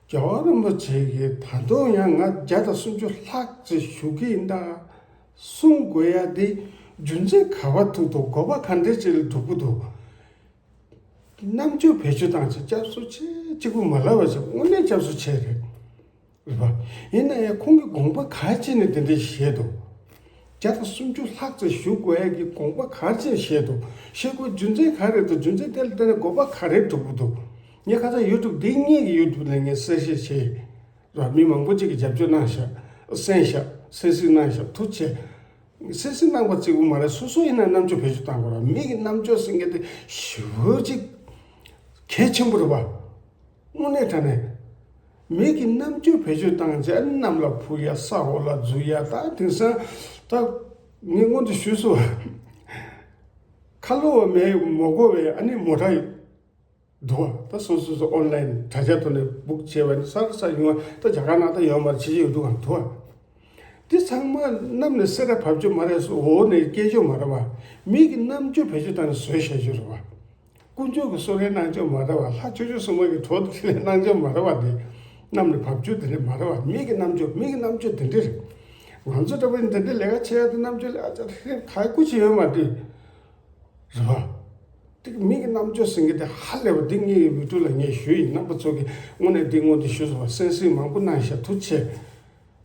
རྒྱལ་བ་རིན་པོ་ཆེ་གིས་ད་དུང་ཡང་ང་བརྒྱ་དང་སུམ་ཅུ་ལྷག་ཙམ་བཞུགས་ཀྱི་ཡིན་ད། གསུང་དགོས་ཡ་དེ་རྒྱུ་མཚན་ག་བ་ཐུག་འདུག་དགོས་པ་ག་འདྲ་ཅིག་ལ་འདུག་གི་འདུག་རྣམ་དཔྱོད་བེད་སྤྱོད་བཏང་ཅིག་སྐྱབས་སུ་མཆི་གཅིག་པུ་མ་ལབ་པ་ཞིག་དངོས་གནས་སྐྱབས་སུ་མཆི་རེད། རེད་པ། ཡིན་ན་ཡང་ཁོང་གི་དགོངས་པ་ག་ཅི་ནས་དེ་འདྲ་བཞེས་འདུག་བརྒྱ་དང་སུམ་ཅུ་ལྷག་ཙམ་བཞུགས་དགོས་ཡ་གི་དགོངས་པ་ག་ཅི་བཞེས་འདུག་བཞེས་དགོས་རྒྱུ་མཚན་ག་རེ་འདུག་རྒྱུ་མཚན་དེ་ལ་བརྟེན་ནས་དགོས་པ་ག་རེ་འདུག་གི་འདུག་ངས་ཁ་སང་ཡུ་ཊུབ་འདི་ངེད་ཀྱི་ཡུ་ཊུབ་ནས་ངས་གསལ་བཤད་བྱས། ར་མི་མང་པོ་ཅིག་གིས་རྒྱབ་སྐྱོར་གནང་ཤག་གསན་ཤག་གསན་གཟིགས་གནང་ཤག་ཐུགས་རྗེ་ཆེ། གསན་གཟིགས་གནང་པ་གཅིག་པུ་མ་རེད། སོ་སོ་ཡིན་ན་རྣམ་དཔྱོད་བེད་སྤྱོད་གཏང་དགོས་ར། མི་གི་རྣམ་དཔྱོད་ཟེར་མཁན་དེ་ཞེ་པོ་ཅིག་གལ་ཆེན་པོ་རེད་པ། དངོས་གནས་དྲང་གནས། མི་གི་རྣམ་དཔྱོད་བེད་སྤྱོད་བཏང་བྱས་གནམ་ལ་འཕུར་ཡ་ས་འོག་ལ་འཛུལ་ཡ་ད་དེང་སང་ད་ངས་སྔོན་དུ་ཞུས་སོང་བ། ཁ་ལོ་བ་མེད་མོ་གོ་བའི་ཨ་ནི་མོ་ཊ་ཡོད། འདུག་བ། ད་སོ་སོ་སོ་ཨོན་ལན་དྲ་རྒྱ་ཐོག་ནས་སྦུག་བྱས་པ་ནི་གསར་གསར་ཡོང་བ་ད་རྒྱ་གར་ནང་ད་ཡོད་མ་རེད། ཕྱི་རྒྱལ་ཡོད་འདུག་ག་འདུག་བ། འདི་ཚང་མ་གནམ་ནས་སེ་ར་བབས་རྒྱུ་མ་རེད། སོ་འོག་ནས་སྐྱེས་རྒྱུ་མ་རེད་བ། མི་གི་རྣམ་དཔྱོད་བེད་སྤྱོད་བཏང་ནས་བཟོས་བཞག་རྒྱུ་རེད་བ། དཀོན་མཆོག་གི་གསོལ་རས་གནང་རྒྱུ་མ་རེད་བ། ལྷ་ཆོས་སྐྱོང་སྲུང་མ་གི་གྲོགས་དེ་ལས་གནང་རྒྱུ་མ་རེད་བ། འདི་གནམ་ནས་བབས་རྒྱུ་དེ་འདྲ་མ་རེད་བ། མི་གི་རྣམ་དཔྱོད་མི་གི་རྣམ་དཔྱོད་དེ་འདྲ་རེད། ང་ཚོ་འདྲ་པོ་ཡིན་དེ་འདྲ་ལས་ཀ་བྱེད་ཡ་དེ་རྣམ་དཔྱོད་ལས་ཨ་ཅག་ཧེ་ག་ཀུ་ཅི་ཡོད་མ་རེད། རེད་བ། དེ་མི་གི་རྣམ་དཔྱོད་ཟེར་མཁན་དེ་ཧ་ལས་པ་འདི་ངའི་བི་ཀྲུ་ལ་ངས་ཞུས་ཡིན། རྣམ་པ་ཚོ་གི་དངོས་གནས་འདི་སྔོན་དུ་ཞུས་སོང་བ། གསན་གཟིགས་མང་པོ་གནང་ཤག་ཐུགས་རྗེ་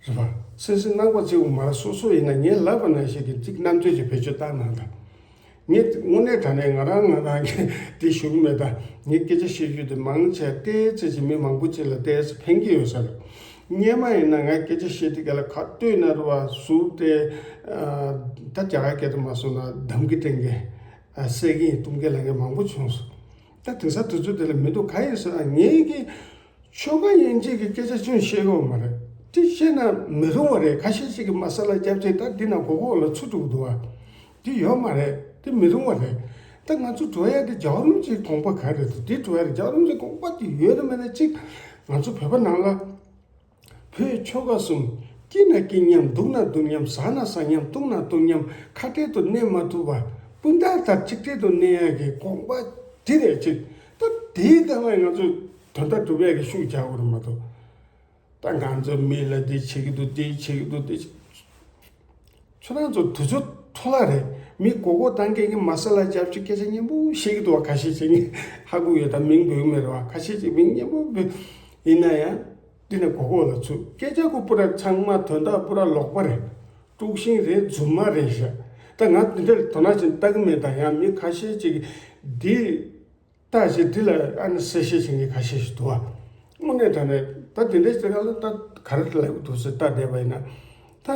ཆེ། རེད་བ། གསན་གཟིགས་གནང་པ་གཅིག་པུ་མ་རེད། སོ་སོ་ཡིན་ན་ངས་ལབ་པ་ནང་བཞིན་གི་གཅིག་རྣམ་དཔྱོད་ཀྱི་བེད་སྤྱོད་བཏང་གནང་དང་། ངས་དངོས་གནས་དྲང་གནས་ང་རང་ང་རང་གི་དེ་ཞུ་གི་མེད། ད་ངས་སྐད་ཆ་བཤད་རྒྱུ་དེ་མང་ཆེ་ཏོག་ཙམ་ཅིག་མི་མང་པོ་ཅིག་ལ་ཏོག་ཙམ་ཕན་གྱི་ཡོད་ས་རེད། སྔོན་མ་ཡིན་ན་ང་སྐད་ཆ་བཤད་དུས་ག་ལ་ཁ་སྟོད་ན་རུ་བ་ཟུག་སྟེ། ད་རྒྱ་གར་སྐད་དུ་མ་སོང་ན་དམ་གི་སྟེང་གི་སད་གི་ཡིན་གཏུམ་གི་ལ་ངས་མང་པོ་བྱུང་སོང་། ད་དེང་སང་དུས་ཚོད་དེ་ལ་མི་འདུག་ག་ཡིན་ཟེར་ན་ངེད་ཀྱི་ཆོལ་ཁ་དབྱེ་འབྱེད་ཀྱི་སྐད་ཆ་ཅུང་བཤད་ཀྱི་ཡོད་མ་རེད། དེ་བཤད་ན་མི་རུང་བ་རེད། ཁ་ཤས་ཤིག་གིས་མ་ས་ལ་སྐྱབས་ཆེ་ད་འདི་ན་མགོ་སྐོར་ལ་ཚུད་འགྲོ་གི་འདུག་བ། དེ་ཡོད་མ་རེད། དེ་མི་རུང་བ་རེད། ད་ང་ཚོ་འགྲོ་ཡ་དེ་རྒྱལ་བ་རིན་པོ་ཆེའི་དགོངས་པ་ག་རེ་འདུག་དེ་འགྲོ་ཡ་རེད། རྒྱལ་བ་རིན་པོ་ཆེའི་དགོངས་པ་དེ་ཡོད་ན་མེད་ན་གཅིག་ང་ཚོ་བོད་པ་ནང་ལ་བོད་ཆོལ་ཁ་གསུམ་སྐྱིད་ན་སྐྱིད་མཉམ། སྡུག་ན་སྡུག་མཉམ། ཟ་ན་ཟ་མཉམ། བཏུང་ན་བཏུང་མཉམ། ཁ་བྲལ་དུ་གནས་མ་ཐུབ་པ་སྤུན་ཟླ་དང་གཅིག་བྲལ་དུ་གནས་ཡ་གི་དགོངས་པ་དེ་རེད་ཅིག་ད་དེའི་སྒང་ལ་ང་ཚོས་དོན་དག་སྒྲུབ་ཡ་གི་ཤུགས་རྒྱག་དགོས་རེད་མ་གཏོགས། ད་ང་ཚོ་མི་ལ་འདི་བྱེད་ཀྱི་འདུག་འདི་བྱེད་ཀྱི་འདུག་འདི་བྱེད། ཁྱོད་རང་ཚོ་དུས་ཚོད་འཕྲོ་བརླག་རེད། མི་མགོ་སྐོར་བཏང་མཁན་གྱི་མ་ས་ལ་རྒྱབ་ཀྱི་སྐད་ཆ་སྙན་པོ་བཤད་ཀྱི་འདུག་བ། ཁ་ཤས་ཅིག་ངས་ཧ་གོ་ཡོད། ད་མིང་འབོད་ཀྱི་མེད་རེད་བ། ཁ་ཤས་ཅིག་མིང་སྙན་པོ་འབོད། ཡིན་ན་ཡང་འདི་ནས་མགོ་སྐོར་ལ་ཚུད། སྐད་ཆ་ཁོ་པུ་ར་ཚང་མ་དོན་དག་པུ་ར་ལོག་པ་རེད། དཀྲུག་ཤིང་རེད། རྫུན་མ་རེད་ཤག་ད་ང་འདི་འདྲ་དོ་སྣང་ཅིག་ལྟ་གི་མེད། ད་ཡང་མི་ཁ་ཤས་ཅིག་འདི་ལྟ་ཞེས་འདི་ལ་ཨ་ནི་གསལ་བཤད་བྱེད་མཁན་ཁ་ཤས་ཤིག་འདུག་བ། དངོས་གནས་དྲང་གནས་ད་དེ་འདྲའི་ཅིག་ལ་ད་ག་རེ་ལབ་ཀྱི་འདུག་ཟེར་ལྟ་བསྡད་པ་ཡིན་ན། ད་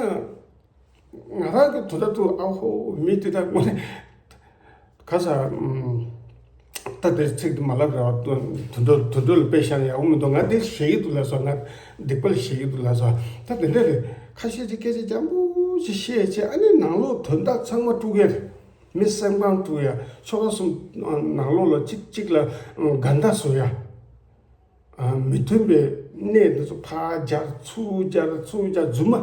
ང་རང་གི་དོ་ད་དུ་ཨ་ཧོ་མི་དེ་ད་དངོས་གནས་ག་ས་ད་དེ་ཚིག་དེ་མ་ལབ་ར་བ། དུད་འགྲོ་དུད་འགྲོ་ལ་དཔེ་བཞག་ན་ཡག་པོ་མི་འདུག་ང་འདིར་ཞེད་ཀྱི་འདུག་ལབ་སོང་། ང་སྡིག་པ་ལ་ཞེད་ཀྱི་འདུག་ལབ་སོང་། ད་དེ་འདྲ་རེད། ཁ་ཤས་ཀྱིས་སྐད་ཆ་འཇམ་པོ་ཞིག་བཤད་བྱས་ཨ་ནི་ནང་ལོགས་དོན་དག་ཚང་མ་དཀྲུག་ཡ་རེད། མི་སེམས་ཁམས་དཀྲུག་ཡ། ཆོལ་ཁ་གསུམ་ནང་ལོགས་ལ་གཅིག་གཅིག་ལ་འགལ་ཟླ་བཟོ་ཡ། མི་མཐུན་པའི་གནས་འདི་ཚོ་ཕར་སྦྱར་ཚུར་སྦྱར་ཚུར་སྦྱར་རྫུན་མ་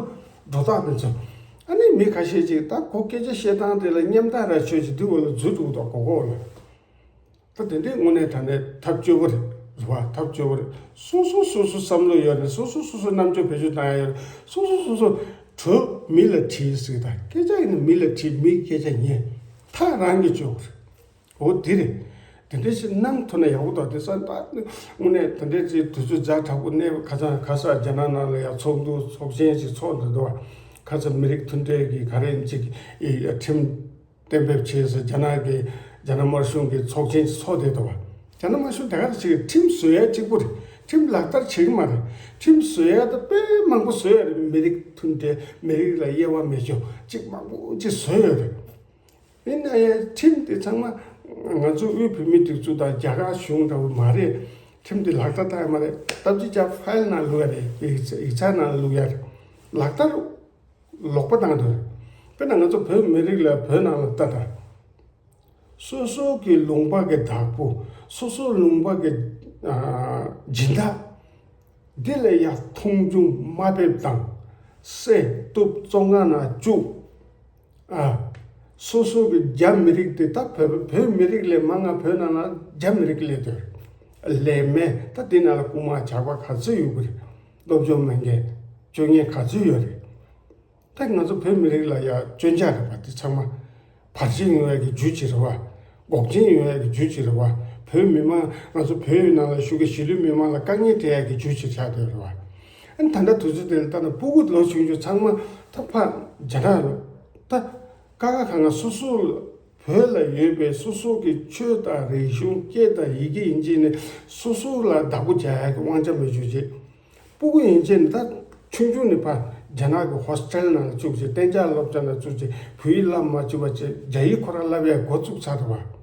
སྒྲོ་བཏགས་འདི་ཚོ། ཨ་ནི་མི་ཁ་ཤས་ཅིག་ད་ཁོ་སྐད་ཆ་བཤད་སྟངས་དེ་ལ་སྙམ་ཐག་ར་ཆོད་ཅིག་འདི་འོག་ལ་འཛུལ་འགྲོ་གི་འདུག་མགོ་སྐོར་ལ། ད་དེ་འདྲའི་དངོས་གནས་དྲང་གནས་ཐབས་སྐྱོ་པོ་རེད། རེད་བ། ཐབས་སྐྱོ་པོ་རེད། སོ་སོ་སོ་སོ་བསམ་བློ་ཡོད་རེད། སོ་སོ་སོ་སོ་རྣམ་དཔྱོད་བེད་སྤྱོད་བཏང་ཡ་ཡོད་རེད། སོ་སོ་སོ་སོ་གྲོས་མི་ལ་དྲིས་ཟེར། ད་སྐད་ཆ་ཡིན་ན་མི་ལ་དྲིས། མིའི་སྐད་ཆ་ཉན། ཐག་རང་གིས་གཅོད་དགོས་རེད། འོ་དེ་རེད། དེ་འདྲ་ཞིག་གནང་ཐུབ་ན་ཡག་པོ་འདུག་དེང་སང་ད་དངོས་གནས་དེ་འདྲའི་ཅིག་དུས་ཚོད་ཛ་དྲག་པོ་གནས། ཁ་སང་ཁ་ས་རྒྱ་ནག་ནང་ལ་ཡང་ཚོགས་འདུ་ཚོགས་ཆེན་ཞིག་ཚོགས་འདུག་འདུག་ཁ་ས་མི་རིགས་མཐུན་སྒྲིལ་གྱི་ག་རེ་ཅིག་ཁྲིམས་གཏན་འབེབས་བྱས་ཟེར། རྒྱ་ནག་གི་རྒྱ་ནག་དམར་གཞུང་གི་ཚོགས་ཆེན་ཞིག་ཚོགས་བསྡད་འདུག་རྒྱ་ནག་དམར་གཞུང་དེ་ག་རེ་བྱེད་ཀྱི། ཁྲིམས་བཟོ་ཡ་གཅིག་པོ་རེད། ཁྲིམས་ལག་བསྟར་བྱེད་ཀྱི་མ་རེད། ཁྲིམས་བཟོ་ཡ་ད་དཔེ་མང་པོ་བཟོ་ཡ་རེད། མི་རིགས་མཐུན་སྒྲིལ། མི་རིགས་ལ་དབྱེ་བ་མི་འབྱེད་ཅིག་མང་པོ་ཅིག་བཟོ་ཡོད་རེད། ཡིན་ན་ཡང་ཁྲིམས་དེ་ཚང་མ་ང་ཚོ་དབུས་བོད་མིའི་སྒྲིག་འཛུགས་དང་རྒྱ་གར་གཞུང་འདྲ་བོ་མ་རེད། ཁྲིམས་དེ་ལག་བསྟར་བཏང་ཡ་མ་རེད། སྟབས་གཅིག་ཀྱང་ཕའིལ་ནང་བླུགས་ཡ་རེད། ཡིག་ཚ་ཡིག་ཚང་ནང་བླུགས་ཡ་རེད། ལག་བསྟར་ལོག་པ་བཏང་འདུག་དཔེར་ན་ང་ཚོ་བོད་མི་རིགས་ལ་བོད་ནང་ལ་ལྟ་དང་། སོ་སོ་གི་ལུང་པ་གི་བདག་པོ། སོ་སོ་ལུང་པ་གི་ཨ་སྦྱིན་བདག་འདི་ལ་ཡ་མཐོང་ཆུང་དམའ་འབེབས་དང་། བསད་གཏུབ་བཙོན་ཁང་ནང་བཅུག་ཨ། སོ་སོ་གི་རྒྱ་མི་རིགས་དེ་ད་བོད་བོད་མི་རིགས་ལས་མང་ང་བོད་ནང་ན་རྒྱ་མི་རིགས་སླེབས་དོ། ལས་མེད། ད་དེ་ནང་ལ་རྐུ་མ་ཇག་པ་ག་ཚོད་ཡོད་གི་རེད། སློབ་སྦྱོང་མེད་མཁན་སྤྱོད་ངན་ག་ཚོད་ཡོད་རེད། ད་ང་ཚོ་བོད་མི་རིགས་ལ་ཡ་སྐྱོན་ཆ་རེད་པ། དེ་ཚང་མ་བར་ཆད་ཡོང་ཡ་གི་རྒྱུ་ཅིག་རེད་པ། འགོག་རྐྱེན་ཡོང་ཡ་གི་རྒྱུ་ཅིག་རེད་པ། བོད་མི་མང་ང་ཚོ་བོད་ཡུལ་ནང་ལ་བཞུགས་ཀྱི་གཞིས་ལུས་མི་མང་ལ་དཀའ་ངལ་སྤྲད་ཡ་གི་རྒྱུ་ཅིག་ཆགས་བསྡད་རེད་པ། ཨ་ནི་ད་ལྟ་དུས་ཚོད་དེ་ལ་ལྟ་ན་སྤུ་གུ་ལོ་ཆུང་ཆུང་ཚང་མ་ད་ཕ་རྒྱ་ནག་ལ་ད་ཀ་ཁ་ག་ང་སོ་སོ་ལ་བོད་ལ་ཡོད་པའི་སོ་སོ་གི་ཆོས་དང་རིག་གཞུང་སྐད་དང་ཡི་གེ་ཡིན་གཅིག་ནས་སོ་སོ་ལ་བདག་པོ་རྒྱག་ཡ་གི་དབང་ཆ་མེད་བཅུག་བྱས། སྤུ་གུ་ཡིན་གཅིག་ནས་ད་ཆུང་ཆུང་ནས་ཕར་རྒྱ་ནག་གི་ཧོ་སི་ཊེལ་ནང་ལ་བཅུག་བྱས། གཏན་འཇགས་སློབ་གྲྭ་ནང་བཅུག་བྱས། བོད་ཡིག་བསླབ་མ་བཅུག་པ་བྱས། རྒྱ་ཡིག་ཁོ་རང་བསླབ་ཡ་འགོ་བཙུགས་ཚར་འདུག་པ།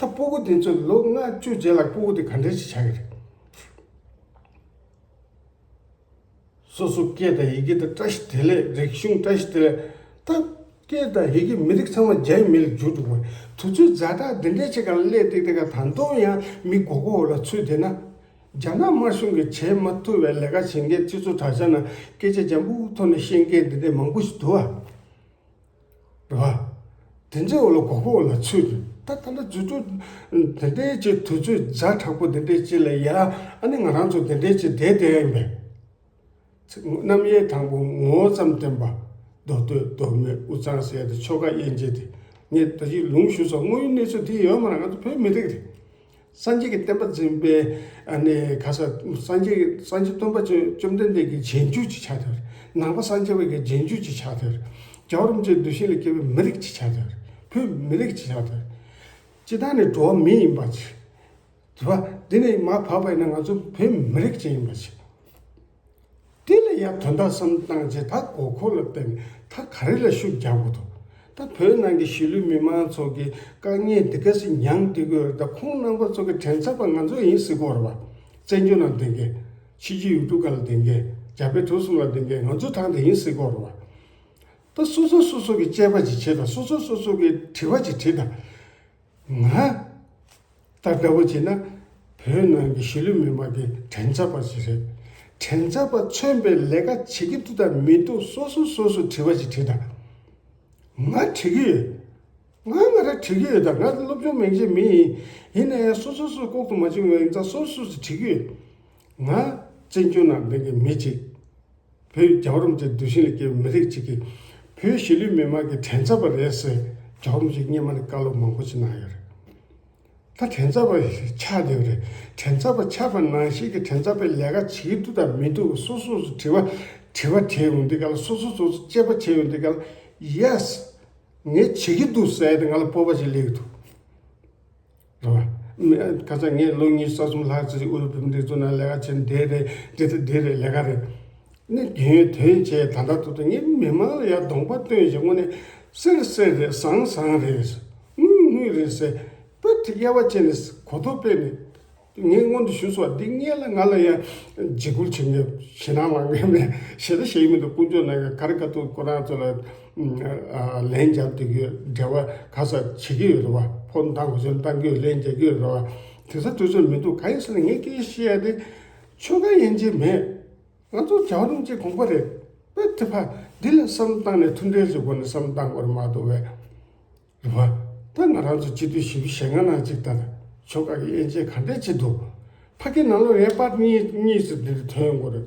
ད་སྤུ་གུ་དེ་ཚོ་ལོ་ལྔ་བཅུ་རྗེས་ལ་སྤུ་གུ་དེ་ག་འདྲས་ཞིག་ཆགས་ཀྱི་རེད། སོ་སོ་སྐད་དང་ཡི་གེ་དང་བཀྲ་ཤིས་བདེ་ལེགས། རིག་གཞུང་བཀྲ་ཤིས་བདེ་ལེགས། ད་སྐད་དང་ཡི་གེ་མི་རིགས་ཚང་མ་རྒྱའི་མི་ལ་འགྱུར་འགྲོ་གི་རེད། དུས་ཚོད་ཛ་དྲག་འདི་འདྲའི་ཅིག་སྒང་ལ་སླེབས་ཏེ་དེ་ག་ད་དུང་ཡང་མི་མགོ་སྐོར་ལ་ཚུད་བསྡད་ན། རྒྱ་ནག་དམར་གཞུང་གིས་བྱེད་མ་ཐུབ་པའི་ལས་ཀ་བྱེད་མཁན་སྤྱི་ཚོགས་དྲ་རྒྱ་ནང་སྐད་ཆ་འཇམ་པོ་ཐོག་ནས་བཤད་མཁན་འདི་འདྲའི་མང་པོ་ཞིག་འདུག་ཨ། རེད་བ། དེ་ཚོའི་འོག་ལ་མགོ་སྐོར་ལ་ཚུད་དུས། ད་ད་ལྟ་རྫུ་འཕྲུལ་དེ་འདྲའི་ཅིག་དུས་ཚོད་ཛ་དྲག་པོ་དེ་འདྲའི་ཅིག་ལ་ཡ། ཨ་ནི་ང་རང་ཚོ་དེ་འདྲའི་ཅིག་བསྡད་བསྡད་ཡིན་པས། རྣམ་དབྱེ་དང་པོ་ངོ་བོ་ཙམ་བསྟན་པ། མདོ་སྟོད་མདོ་སྨད་དབུས་གཙང་ཟེར་ཡ་དེ་ཆོལ་ཁ་དབྱེ་འབྱེད་དེ། ངས་ད་ཅི་ལུང་ཞུས་སོང་། དངོས་ཡོད་གནས་ཚུལ་དེ་ཡོད་མ་རེད། ང་ཚོ་བོད་མི་རིགས་རེད། སངས་རྒྱས་ཀྱི་བསྟན་པ་འཛིན་པའི་ཨ་ནི་ག་ས་སངས་རྒྱས་སངས་རྒྱས་སྟོན་པ་བཅོམ་བཅོམ་ལྡན་འདས་ཀྱི་རྗེས་འཇུག་ཅིག་ཆགས་ཐུབ། ནང་པ་སངས་རྒྱས་པ་གི་རྗེས་འཇུག་ཅིག་ཆགས་ཐུབ། རྒྱལ་བ་རིན་པོ་ཆེའི་གདུལ་ཞིང་ལ་སྐྱེས་པའི་མི་རིགས་ཅིག་ཆགས་ཐུབ། བོད་མི་རིགས་ཅིག་ཆགས་ཐུབ། སྤྱིར་བཏང་ནས་འགྲོ་བ་མི་ཡིན་པ་ཅིག་རེད་བ། འདི་ནས་མར་བབས་པ་ཡིན་ན་ང་ཚོ་བོད་མི་རིགས་ཅིག་ཡིན་པ་ཅིག་དེ་ལ་ཡང་དོན་དག་བསམ་བཏང་བྱས། ད་མགོ་སྐོར་ལ་བརྟེན་ད་ག་རེ་ལ་ཤུགས་རྒྱག་དགོས་འདུག་ད་བོད་ནང་གི་གཞིས་ལུས་མི་མང་ཚོ་གི་དཀའ་ངལ་འདི་ག་སེ་མྱངས་བསྡད་ཀྱི་ཡོད་རེད། ད་ཁོང་རྣམ་པ་ཚོ་གི་དྲན་ཚབ་པ་ང་ཚོ་ཡིན་ཟེར་གྱི་ཡོད་རེད་བ། བཙན་བྱོལ་ནང་བསྡད་མཁན། ཕྱི་རྒྱལ་ཡུལ་གྲུ་ཁག་ལ་བསྡད་མཁན། རྒྱ་བལ་འབྲུག་གསུམ་ལ་བསྡད་མཁན་ང་ཚོ་ད་འདི་ཡིན་ཟེར་གྱི་ཡོད་རེད་བ། ད་སོ་སོ་སོ་སོ་གི་དཔྱད་པ་ཅིག་བྱེད་དང་། སོ་སོ་སོ་སོ་གི་དྲི་བ་ཅིག་དྲིས་དང་། ང་ད་ལྟ་བུ་བྱས་ན་བོད་ནང་གི་གཞིས་ལུས་མི་མང་གི་དྲན་ཚབ་པ་ཞིག་རེད། དྲན་ཚབ་པ་མཚོན་པའི་ལས་ཀ་བྱེད་ཀྱི་འདུག་དང་མི་འདུག་སོ་སོ་སོ་སོ་དྲི་བ་ཞིག་དྲིས་དང་། ང་དྲི་གི་ཡོད། ང་ང་རང་དྲི་གི་ཡོད། ད་ང་སློབ་སྦྱོང་མེད་མཁན་མི་ཡིན། ཡིན་ན་ཡང་སོ་སོ་སོ་ལྐོག་ཏུ་མ་བྱུང་བ་ཡིན་ཙང་སོ་སོ་སོ་དྲི་གི་ཡོད། ང་བཙན་བྱོལ་ནང་བསྡད་མཁན་མི་གཅིག་བོད་རྒྱལ་བ་རིན་པོ་ཆེའི་གདུལ་ཞིང་ལ་སྐྱེས་པའི་མི་རིགས་གཅིག་གིས་བོད་གཞིས་ལུས་མི་མང་གི་དྲན་ཚབ་པ་རེད་ཟེར་རྒྱལ་བ་རིན་པོ་ཆེས་སྔོན་མ་ནས་བཀའ་སློབ་མང་པོ་ཞིག་གནང་ཡོད་རེད། ད་དྲན་ཚབ་པ་ཆགས་བསྡད་ཡོད་རེད། དྲན་ཚབ་པ་ཆགས་པ་ནང་བཞིན་གྱི་དྲན་ཚབ་པའི་ལས་ཀ་བྱེད་ཀྱི་འདུག་དང་མི་འདུག་སོ་སོ་སོ་དྲི་བ་དྲི་བ་དྲིས་ཡོང་དུས་སྐབས་ལ། སོ་སོ་སོ་སོ་དཔྱད་པ་བྱས་ཡོང་དུས་སྐབས་ལ། ཡེ་སི། ངས་བྱེད་ཀྱི་འདུག་ཟེར་ཏེ་ང་ལ་སྤོབས་པ་ཞིག་སླེབས་ཀྱི་འདུག་རེད་བ། ཁ་སང་ངས་ལོ་ཉི་ཤུ་རྩ་གསུམ་ལྷག་ཙམ་ཞིག་ཨུ་རུ་བོད་མིའི་སྒྲིག་འཛུགས་ནང་ལས་ཀ་བྱས། འདི་རེད་འདི་དེ་རེད་ལས་ཀ་རེད། ནི་རྒྱུན་དོན་བྱས། ད་ལྟ་ཐུག་ད་ངས་མི་མང་ལ་ཡར་གདོང་པ་སྟོན་བྱས། དངོས་གནས་གསེར་གསེར་རེད། ཟངས་ཟངས་རེད། དངུལ་དངུལ་རེད་ཟེར། དཔེ་དེ་དབྱེ་བ་ཕྱེ་ནས་གོ་རྟོགས་སྤེལ་ནས། ངས་སྔོན་དུ་ཞུས་སོང་བ། འདི་སྔོན་ལ་ང་ལ་ཡང་འཇིགས་སྐུལ་བྱེད་མཁན་ཞེད་སྣང་ལངས་མཁན་མེད། ཞེ་ད་ཞེད་མི་འདུག་དཀོན་མཆོག་ནང་གི་ག་རེ་ག་ཐུག་ཁོ་རང་ཚོ་ལ་ལན་རྒྱག་སྡོད་ཀྱི་ཡོད། འབྲེལ་བ་ག་ས་བྱེད་ཀྱི་ཡོད་རེད་བ། ཕོན་བཏང་དགོས་ཚོད་བཏང་གི་ཡོད། ལན་རྒྱག་གི་ཡོད་རེད་བ། དེ་ཚོ་དུས་ཚོད་མི་འདུག་གང་ཡིན་ཟེར་ན་ངས་སྐད་ཆ་བཤད་ཡ་དེ་ཆོལ་ཁ་དབྱེ་འབྱེད་མེད། ང་ཚོ་རྒྱལ་བ་རིན་པོ་ཆེའི་དགོངས་པ་རེད། དཔེ་དེ་ཕ་འདི་ལ་བསམ་བཏང་ནས་མཐུན་སྒྲིལ་གྱི་སྒོ་ནས་བསམ་བཏང་དགོས་རེད་མ་གཏོགས་པས། རེད་བ། ད་ང་རང་ཚོ་སྤྱི་འཐུས་བཞི་བཅུ་ཞེ་ལྔ་ནང་གཅིག་ལྟར་ཆོལ་ཁ་གི་དབྱེ་འབྱེད་ག་འདྲས་ཅིག་འདུག་ཕ་གི་ནང་ལོགས་ཡང་པར་གཉིས་གཉིས་སུ་འདིར་ཐོན་ཡོང་གི་རེད།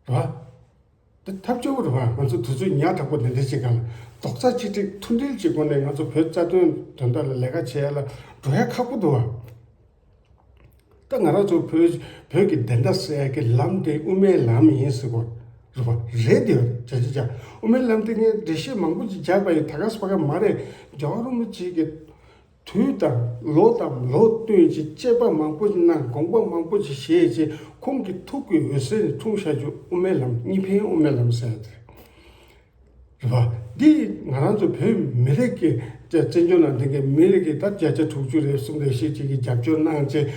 རེད་བ། འདི་ཐབས་སྐྱོ་པོ་རེད་བ། ང་ཚོ་དུས་ཚོད་ཉག་དྲག་པོ་འདི་འདྲས་ཅིག་སྒང་ལ་རྡོག་རྩ་གཅིག་སྒྲིལ་མཐུན་སྒྲིལ་གྱི་སྒོ་ནས་ང་ཚོ་བོད་རྩ་དོན་དོན་དག་ལ་ལས་ཀ་བྱེད་ཡ་ལ་འགྲོ་ཡ་ཁག་པོ་འདུག་བ། ད་ང་རང་ཚོ་བོད་བོད་ཀྱི་བདེན་མཐའ་གསལ་ཡག་གི་ལམ་དེ་དབུ་མའི་ལམ་ཡིན་ཟེར་གོ། རེད་བ། རེད་དེ་བྱ་བྱ་བྱ། དབུ་མའི་ལམ་དེ་ངས་འགྲེལ་བཤད་མང་པོ་ཅིག་བརྒྱབ་པ་ཡིན། ད་ག་ས་པ་ག་མ་རེད། རྒྱལ་བ་རིན་པོ་ཆེ་གི་དུས་དང་ལོ་དང་ལོ་བསྟུན་ཅིག་དཔྱད་པ་མང་པོ་ཅིག་གནང་། དགོངས་པ་མང་པོ་ཅིག་བཞེས་ཅིག་ཁོང་གི་ཐུགས་ཀྱི་འོད་ཟེར་ནས་འཁྲུངས་བཞག་རྒྱུ་དབུ་མའི་ལམ། གཉིས་ཕན་དབུ་མའི་ལམ་ཟེར་ཡ་དེ་རེད། རེད་བ། འདི་ང་རང་ཚོ་བོད་མི་རིགས་ཀྱི་བཙན་བཙན་བྱོལ་ནང་བསྡད་མཁན་མི་རིགས་ཀྱི་ད་བརྒྱ་ཆ་དྲུག་ཅུ་རེ་གསུམ་རེ་བཞི་ཅིག་གིས་རྒྱབ་སྐྱོར་གནང་བྱས།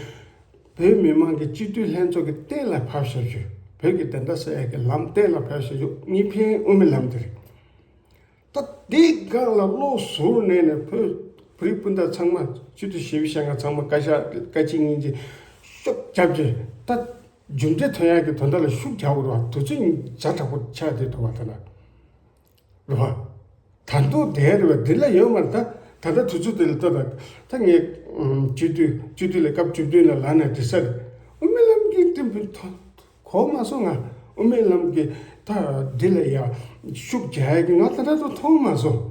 བོད་མི་མང་གི་སྤྱི་འཐུས་ལྷན་ཚོགས་ཀྱི་གཏན་ལ་ཕབ་བཞག་རྒྱུ། བོད་ཀྱི་བདེན་མཐའ་གསལ་ཡག་གི་ལམ་གཏན་ལ་ཕབ་བཞག་རྒྱུ་གཉིས་ཕན་དབུ་མའི་ལམ་དེ་རེད། ད་འདི་སྒང་ལ་བློ་གཟུར་གནས་ནས་བོད་བོད་རིགས་སྤུན་ཟླ་ཚང་མ་སྤྱི་འཐུས་བཞི་བཅུ་ཞེ་ལྔ་ཚང་མ་བཀའ་ཤག་བཀའ་སྤྱི་གཉིས་ཀྱིས་ཤུགས་རྒྱབ་བྱས། ད་མཇུག་འབྲས་ཐོན་ཡག་གི་དོན་དག་ལ་ཤུགས་རྒྱག་དགོས་རེད་བ། དུས་ཚོད་ཛ་དྲག་པོ་ཆགས་བསྡད་འདུག་བ། ད་ལ། རེད་བ། ད་དུང་བསྡད་རེད་བ། འདི་ལ་ཡོད་མ་རེད། ད་ ད་ལྟ་དུས་ཚོད་དེ་ལ་ལྟ་དང་། ད་ངས་ཨམ་སྤྱི་འཐུས་སྤྱི་འཐུས་ལ་སྐབས་བཅུ་བདུན་ལ་ལངས་ནས་དེ་སར་དབུ་མའི་ལམ་གྱི་སྟེང་དུ་གོ་མ་སོང་། ང་དབུ་མའི་ལམ་གྱི་ད་འདི་ལ་ཡ་ཤུགས་རྒྱག་ཡ་གི་ང་ད་ལྟ་དུ་མཐོང་མ་སོང་།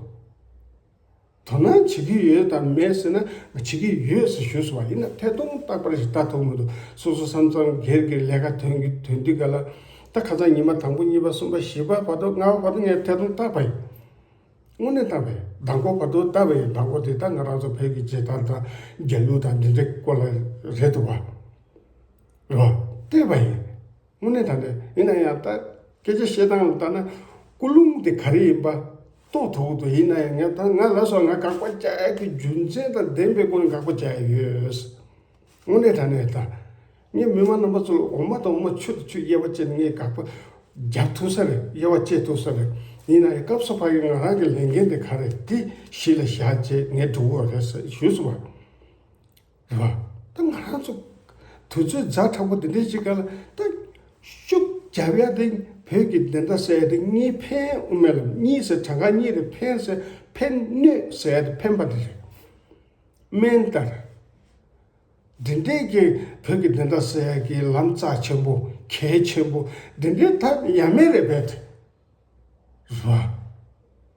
དོ་སྣང་བྱེད་ཀྱི་ཡོད་དམ་མེད་ཟེར་ན། ང་བྱེད་ཀྱི་ཡོད་ཟེར་ཞུས་སོང་བ། ཡིན་ན་ཐད་གཏོང་རྟག་པར་ཞིག་ལྟ་ཐུབ་མི་འདུག་སོ་སོ་མཚམས་མཚམས་སྒེར་གྱི་ལས་ཀ་དོན་གྱི་དོན་དུས་ག་ལ། ད་ཁ་སང་ཉི་མ་དང་པོ་གཉིས་པ་གསུམ་པ་བཞི་པ་བར་དུ་ལྔ་པ་བར་དུ་ངས་ཐད་གཏོང་བཏང་པ་ཡིན། དངོས་གནས་བཏང་པ་ཡིན། མདང་དགོང་བར་དུ་བཏང་པ་ཡིན། མདང་དགོང་དེ་ད་ང་རང་ཚོ་བོད་ཀྱི་མཇལ་དར་དང་རྒྱལ་གླུ་དང་འདི་འདྲའི་སྐོར་ལ་རེད་འདུག་བ། རེད་བ། བལྟས་པ་ཡིན། དངོས་གནས་ད་ནས་ཡིན་ན་ཡང་ད་སྐད་ཆ་བཤད་སྟངས་ལ་ལྟ་ན་ཀུན་སློང་དེ་ག་རེ་ཡིན་པ་རྟོགས་ཐུབ་ཀྱི་འདུག་ཡིན་ན་ཡང་ངས་ད་ང་ལ་སོགས་ང་དགག་པ་རྒྱག་ཡ་གི་རྒྱུ་མཚན་དང་ལྡན་པའི་སྒོ་ནས་དགག་པ་རྒྱག་ཡ་ཡོད། དངོས་གནས་ད་ནས་ད་ངས་མི་མང་རྣམ་པ་ཚོ་ལ་འོ་མ་དང་འོ་མ་ཆུ་དང་ཆུ་དབྱེ་བ་བྱས་ནས་ངས་དགག་པ་རྒྱབ་ཐུབ་ས་རེད། དབྱེ་བ་བཅད་ཐུབ་ས་རེད། ཡིན་ན་ཡང་སྐབས་སུ་བབས་ཡོད། ང་རང་གི་ལས་འགན་དེ་ག་རེད། དེ་གཞི་ལ་བཞག་བྱས་ངས་འགྲོ་གི་རེད་ཟེར་ཞུས་སོང་བ། རེད་བ། ད་ང་རང་ཚོ་དུས་ཚོད་ཛ་དྲག་པོ་འདི་འདྲའི་ཅིག་ག་ལ་ད་ཤུགས་རྒྱབ་ཡ་དེ་བོད་ཀྱི་བདེན་མཐའ་གསལ་ཡ་དེ་གཉིས་ཕན། དབུ་མའི་ལམ་གཉིས་ཟེར་གྲངས་ཀ་གཉིས་རེད། ཕན་ཟེར་ཕན་གནོད་ཟེར་ཡ་དེ་ཕན་པ་དེ་རེད། སྨན་ལྟར། འདི་འདྲའི་གི་བོད་ཀྱི་བདེན་མཐའ་གསལ་ཡ་གི་ལམ་རྩ་ཆེན་པོ་གལ་ཆེན་པོ་འདི་འདྲའི་ད་ཡ་མེད་རེད་པས། རེད་བ།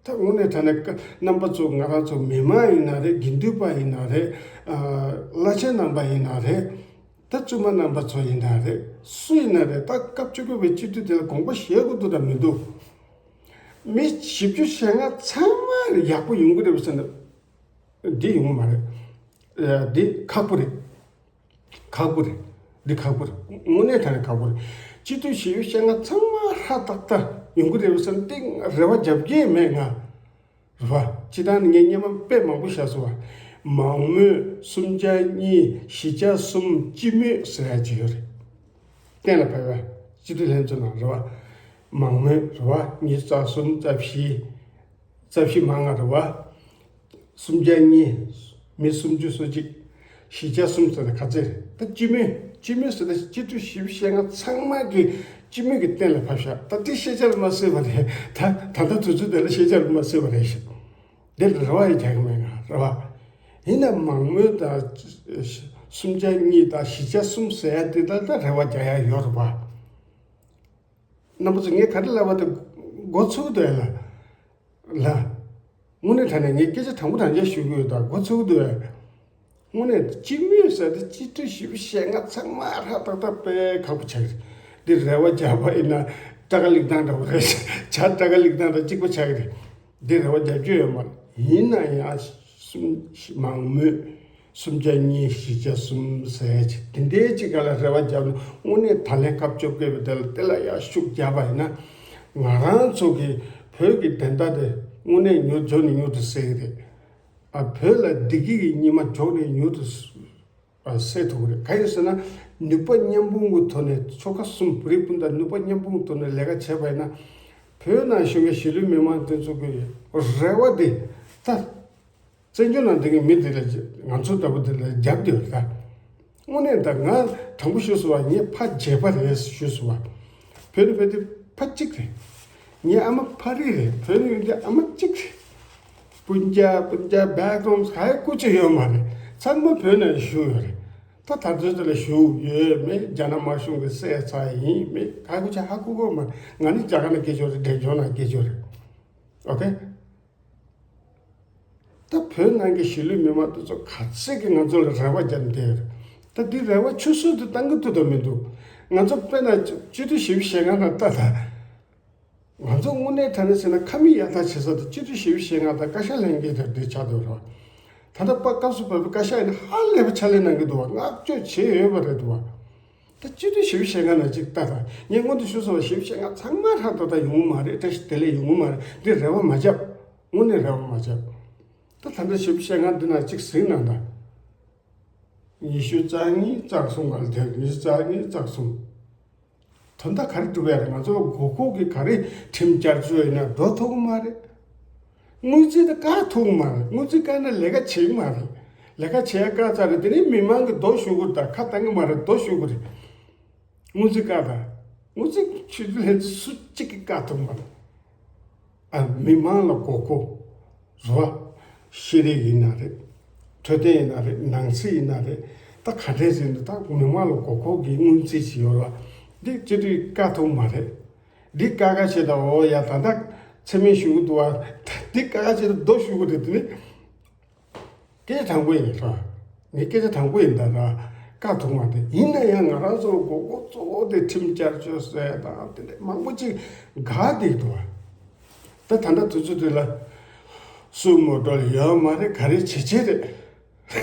ད་དངོས་གནས་དྲང་གནས་ཀ་རྣམ་པ་ཚོ་ང་རང་ཚོ་མི་མང་ཡིན་ན་རེད། དགེ་འདུན་པ་ཡིན་ན་རེད། ཨ་བླ་ཆེན་རྣམ་པ་ཡིན་ན་རེད། ད་བཙུན་མ་རྣམ་པ་ཚོ་ཡིན་ན་རེད། སུ་ཡིན་ན་རེད། ད་སྐབས་བཅུ་དགུ་པའི་སྤྱི་འཐུས་དེ་ལ་དགོངས་པ་བཞེས་དགོས་འདུག་དང་མི་འདུག་མི་བཞི་བཅུ་ཞེ་ལྔ་ཚང་མ་ཡག་པོ་ཡོང་གི་རེད་པས་ཟེར་ན། འདི་ཡོང་གི་མ་རེད། ཨ་འདི་ཁག་པོ་རེད། ཁག་པོ་རེད། འདི་ཁག་པོ་རེད། དངོས་གནས་དྲང་གནས་ཁག་པོ་རེད། སྤྱི་འཐུས་བཞི་བཅུ་ཞེ་ལྔ་ཚང་མ་ཧྲ་ཏག་ཏག་ཡོང་གི་རེད་པས་ཟེར་ན། འདི་རེ་བ་རྒྱབ་ཀྱི་མེད་ང་། རེད་བ། སྤྱིར་བཏང་ནས་ངས་སྔོན་མ་དཔེ་མང་པོ་བཞག་སོང་བ། མང་མོས། སུམ་བརྒྱ་གཉིས། བཞི་བརྒྱ་གསུམ། སྤྱི་མོས་ཟེར་ཡ་ཅིག་ཡོད་རེད། གཏན་ལ་ཕབ་པ། སྤྱི་འཐུས་ལྷན་ཚོགས་ནང་རེད་བ། མང་མོས་རེད་བ། ཉི་ཤུ་རྩ་གསུམ། རྩ་བཞི། རྩ་བཞི་མང་ང་རེད་བ། སུམ་བརྒྱ་གཉིས། མི་སུམ་ཅུ་སོ་གཅིག། བཞི་བརྒྱ་གསུམ་ཟེར་ན་ག་ཚད་རེད། ད་སྤྱི་མོས། སྤྱི་མོས་ཟེར་ན་སྤྱི་འཐུས་བཞི་བཅུ་ཞེ་ལྔ་ཚང་མ་གི་སྤྱི་མོས་ཀྱི་གཏན་ལ་ཕབ་ཤག་ད་དེ་ཤེས་བྱ་ལ་མ་བཟོས་པ་རེད། ད་ད་ལྟ་དུས་ཚོད་དེ་ལ་ཤེས་བྱ་ལ་མ་བཟོས་པ་རེད་ཤག་འདིར་རེ་བ་ཡང་རྒྱག་གི་མེད་ང་། རེད་བ། ཡིན་ན་མང་མོས་དང་། སུམ་བརྒྱ་གཉིས་དང་། བཞི་བརྒྱ་གསུམ་ཟེར་ཡ་དེ་ལ་ད་རེ་བ་རྒྱག་ཡ་ཡོད་རེད་བ། རྣམ་པ་ཚོ་ངས་ག་རེ་ལབ་པ་དེ་མགོ་ཚོས་འདུག་ཨེ་ལ། ལ། དངོས་གནས་དྲང་གནས་ངས་སྐད་ཆ་དྲང་པོ་དྲང་རྐྱང་ཞུ་གི་ཡོད། ད་མགོ་ཚོས་འདུག་ཨེ། དངོས་གནས་སྤྱི་མོས་ཟེར་དེ་སྤྱི་འཐུས་བཞི་བཅུ་ཞེ་ལྔ་ཚང་མ་ཧྲ་ཏག་ཏག་དཔེ་ཁག་པོ་ཆགས་ཀྱི་རེད། འདི་རེ་བ་རྒྱག་པ་ཡིན་ན་སྐྲ་དཀར་ལེགས་མདངས་འདྲ་པོ་རེད། བྱ་སྐྲ་དཀར་ལེགས་མདངས་དང་གཅིག་པ་ཆགས་ཀྱི་རེད། འདི་རེ་བ་རྒྱབ་རྒྱུ་ཡོད་མ་རེད། ཡིན་ན་ཡང་སུམ། མང་མོས། སུམ་བརྒྱ་གཉིས། བཞི་བརྒྱ་གསུམ་ཟེར་ཅིག་དེ་འདྲའི་ཅིག་ག་ལ་རེ་བ་བརྒྱབ་ན། དངོས་གནས་ད་ལན་སྐབས་བཅོ་བརྒྱད་པའི་དེ་ལ་དེ་ལ་ཡང་ཤུགས་བརྒྱབ་པ་ཡིན་ན། ང་རང་ཚོ་གི་བོད་ཀྱི་བདེན་མཐའ་དེ་དངོས་གནས་མྱུར་མགྱོགས་ནས་མྱུར་དུ་གསལ་གྱི་རེད། ཨ་བོད་ལ་བདེ་སྐྱིད་ཀྱི་ཉི་མ་མགྱོགས་ནས་མྱུར་དུ་ཨ་གསལ་ཐུབ་ཀྱི་རེད། གང་ཡིན་ཟེར་ན། ནུས་པ་མཉམ་སྤུངས་ཀྱི་ཐོག་ནས། ཆོལ་ཁ་གསུམ་རིགས་སྤུན་ཟླ་ནུས་པ་མཉམ་སྤུངས་ཀྱི་ཐོག་ནས་ལས་ཀ་བྱས་པ་ཡིན་ན། བོད་ནང་བཞུགས་པའི་གཞིས་ལུས་མི་མང་དེ་ཚོ་གི་རེ་བ་དེ་ད། བཙན་བྱོལ་ནང་བསྡད་མཁན་མི་དེ་ལ། ང་ཚོ་ལྟ་བུ་དེ་ལ་རྒྱབ་བསྡད་ཡོད་ད། དངོས་གནས་ད་ང་དྲང་པོ་ཞུས་སོང་བ། ངས་ཕ་བརྗེད་པ་རེད་ཞུས་སོང་བ། བོད་ནི་བོད་དེ་ཕ་གཅིག་རེད། ངའི་ཨ་མ་ཕ་རི་རེད། བོད་ནི་ཡོད་དེ་ཨ་མ་གཅིག་རེད། སྤུན་ཀྱག་སྤུན་ཀྱག་བེག་རུམ་ག་ཡ་སྐུ་ཅི་ཡོད་མ་རེད། ཚང་མ་བོད་ནང་བཞུགས་ཡོད་རེད། ད་ད་ཚོད་དེ་ལ་བཞུགས་ཡོད་མེད། རྒྱ་ནག་དམར་གཞུང་གི་བསད་ཚར་ཡིན་མེད་ག་ཡ་སྐུ་ཅི་ཧ་གོ་གི་མ་རེད། ང་ནི་རྒྱ་གར་ནང་སྐྱེས་ཆོག་རེད། འབྲས་ལྗོངས་ནང་སྐྱེས་ཆོག་རེད། ཨོ་ཁེ། ད་བོད་ནང་གི་གཞིས་ལུས་མི་མང་དེ་ཚོ་ག་ཚད་ཀྱིས་ང་ཚོ་ལ་རེ་བ་བརྒྱབ་བསྡད་ཡོད་རེད། ད་འདི་རེ་བ་ཆུད་ཟོས་དུ་བཏང་གི་ཐུབ་དོན་མི་འདུག་ང་ཚོ་དཔེར་ན་སྤྱི་འཐུས་བཞི་བཅུ་ཞེ་ལྔ་ནང་ལྟ་ད། ང་ཚོ་དངོས་གནས་དྲང་གནས་ཟེར་ན་ཁ་མིག་ཡར་ལྟ་བྱེད་ས་དེ་སྤྱི་འཐུས་བཞི་བཅུ་ཞེ་ལྔ་དང་བཀའ་ཤག་ལྷན་རྒྱས་དེར་འདི་ཆགས་འདུག་རེད་བ། ད་ལྟ་པ་སྐབས་སུ་བབས་པའི་བཀའ་ཤག་ཡིན་ན་ཧ་ལས་པ་ཕྱག་ལས་གནང་གི་འདུག་བ། བསྔགས་བརྗོད་བྱེད་འོས་པ་རེད་འདུག་བ། ད་སྤྱི་འཐུས་བཞི་བཅུ་ཞེ་ལྔ་ནང་གཅིག་ལྟ་དང་། ངས་སྔོན་དུ་ཞུས་སོང་བ། བཞི་བཅུ་ཞེ་ལྔ་ཚང་མ་ཧྲ་ཏག་ཏག་ཡོང་གི་མ་རེད། བཀྲ་ཤིས་བདེ་ལེགས་ཡོང་གི་མ་རེད། འདི་རེ་བ་མ་བརྒྱབ། དངོས་གནས་རེ་བ་མ་བརྒྱབ། ད་ད་ལྟ་བཞི་བཅུ་ཞེ་ལྔ་འདི་ནང་གཅིག་ཟིན་གནང་དང་། ཉི་ཤུ་རྩ་གཉིས་རྩ་གསུམ་ག་ལ་དེ། ཉི་ཤུ་རྩ་གཉིས་རྩ་གསུམ། དོན་དག་ག་རེ་སྒྲུབ་ཡ་རེད། ང་ཚོ་ལ་དགོས་མཁོ་གི་ག་རེ་ཁྲིམས་བསྐྱར་བཅོས་ཡིན་ན་འགྲོ་ཐུབ་ཀྱི་མ་རེད། དངུལ་རྩིས་དེ་བཀག་ཐུབ་ཀྱི་མ་རེད། དངུལ་རྩིས་བཀག་ན་ལས་ཀ་བྱེད་ཀྱི་མ་རེད། ལས་ཀ་བྱེད་ཡ་བཀག་ཚར་རེད། དེ་ནས་མི་མང་གིས་རྡོ་གཞུ་གི་རེད། ད་ཁ་བཏང་གི་མ་རེད། རྡོ་གཞུ་གི་རེད། དངུལ་རྩིས་བཀག་ད། དངུལ་རྩིས་ཆུ་ཚོད་ལྷན་ཚོགས་སུ་གཅིག་གིས་བཀག་ཐུབ་མ་རེད། ཨ་མི་མང་ལ་དགོས་མཁོ་རེད་བ། ཤེས་རིག་ཡིན་ན་རེད། འཕྲོད་བསྟེན་ཡིན་ན་རེད། ནང་སྲིད་ཡིན་ན་རེད། ད་ག་འདྲས་ཟེར་ན་ད་མི་མང་ལ་མགོ་སྐོར་གྱི་སྔོན་རྩིས་ཤིག་ཡོད་ར། འདི་སྤྱི་འཐུས་བཀག་ཐུབ་མ་རེད། འདི་བཀག་ག་བྱེད་ད། འོ་ཡ། ད་ལྟ་མཚན་སྨད་ཞུ་གི་འདུག་བ། འདི་བཀག་ག་བྱེད་ད་རྡོ་ཞུ་གི་རེད། དེ་ནི་སྐད་ཆ་དྲང་པོ་ཡིན་ར། ངས་སྐད་ཆ་དྲང་པོ་ཡིན་ད་ར། བཀག་ཐུབ་མ་རེད། ཡིན་ན་ཡང་ང་རང་ཚོ་མགོ་སྐོར་གཙོ་བོ་དེ་ཁྲིམས་བསྐྱར་བཅོས་ཟེར་དང་དེ་འདྲ་མང་པོ་ཅིག་འགག་བསྡད་འདུག་བ། ད་ད་ལྟ་དུས་ཚོད་དེ་ལ་སུའུ་མོ་ཊོར་ཡོད་མ་རེད། ག་རེ་བྱེད་བྱེད་རེད།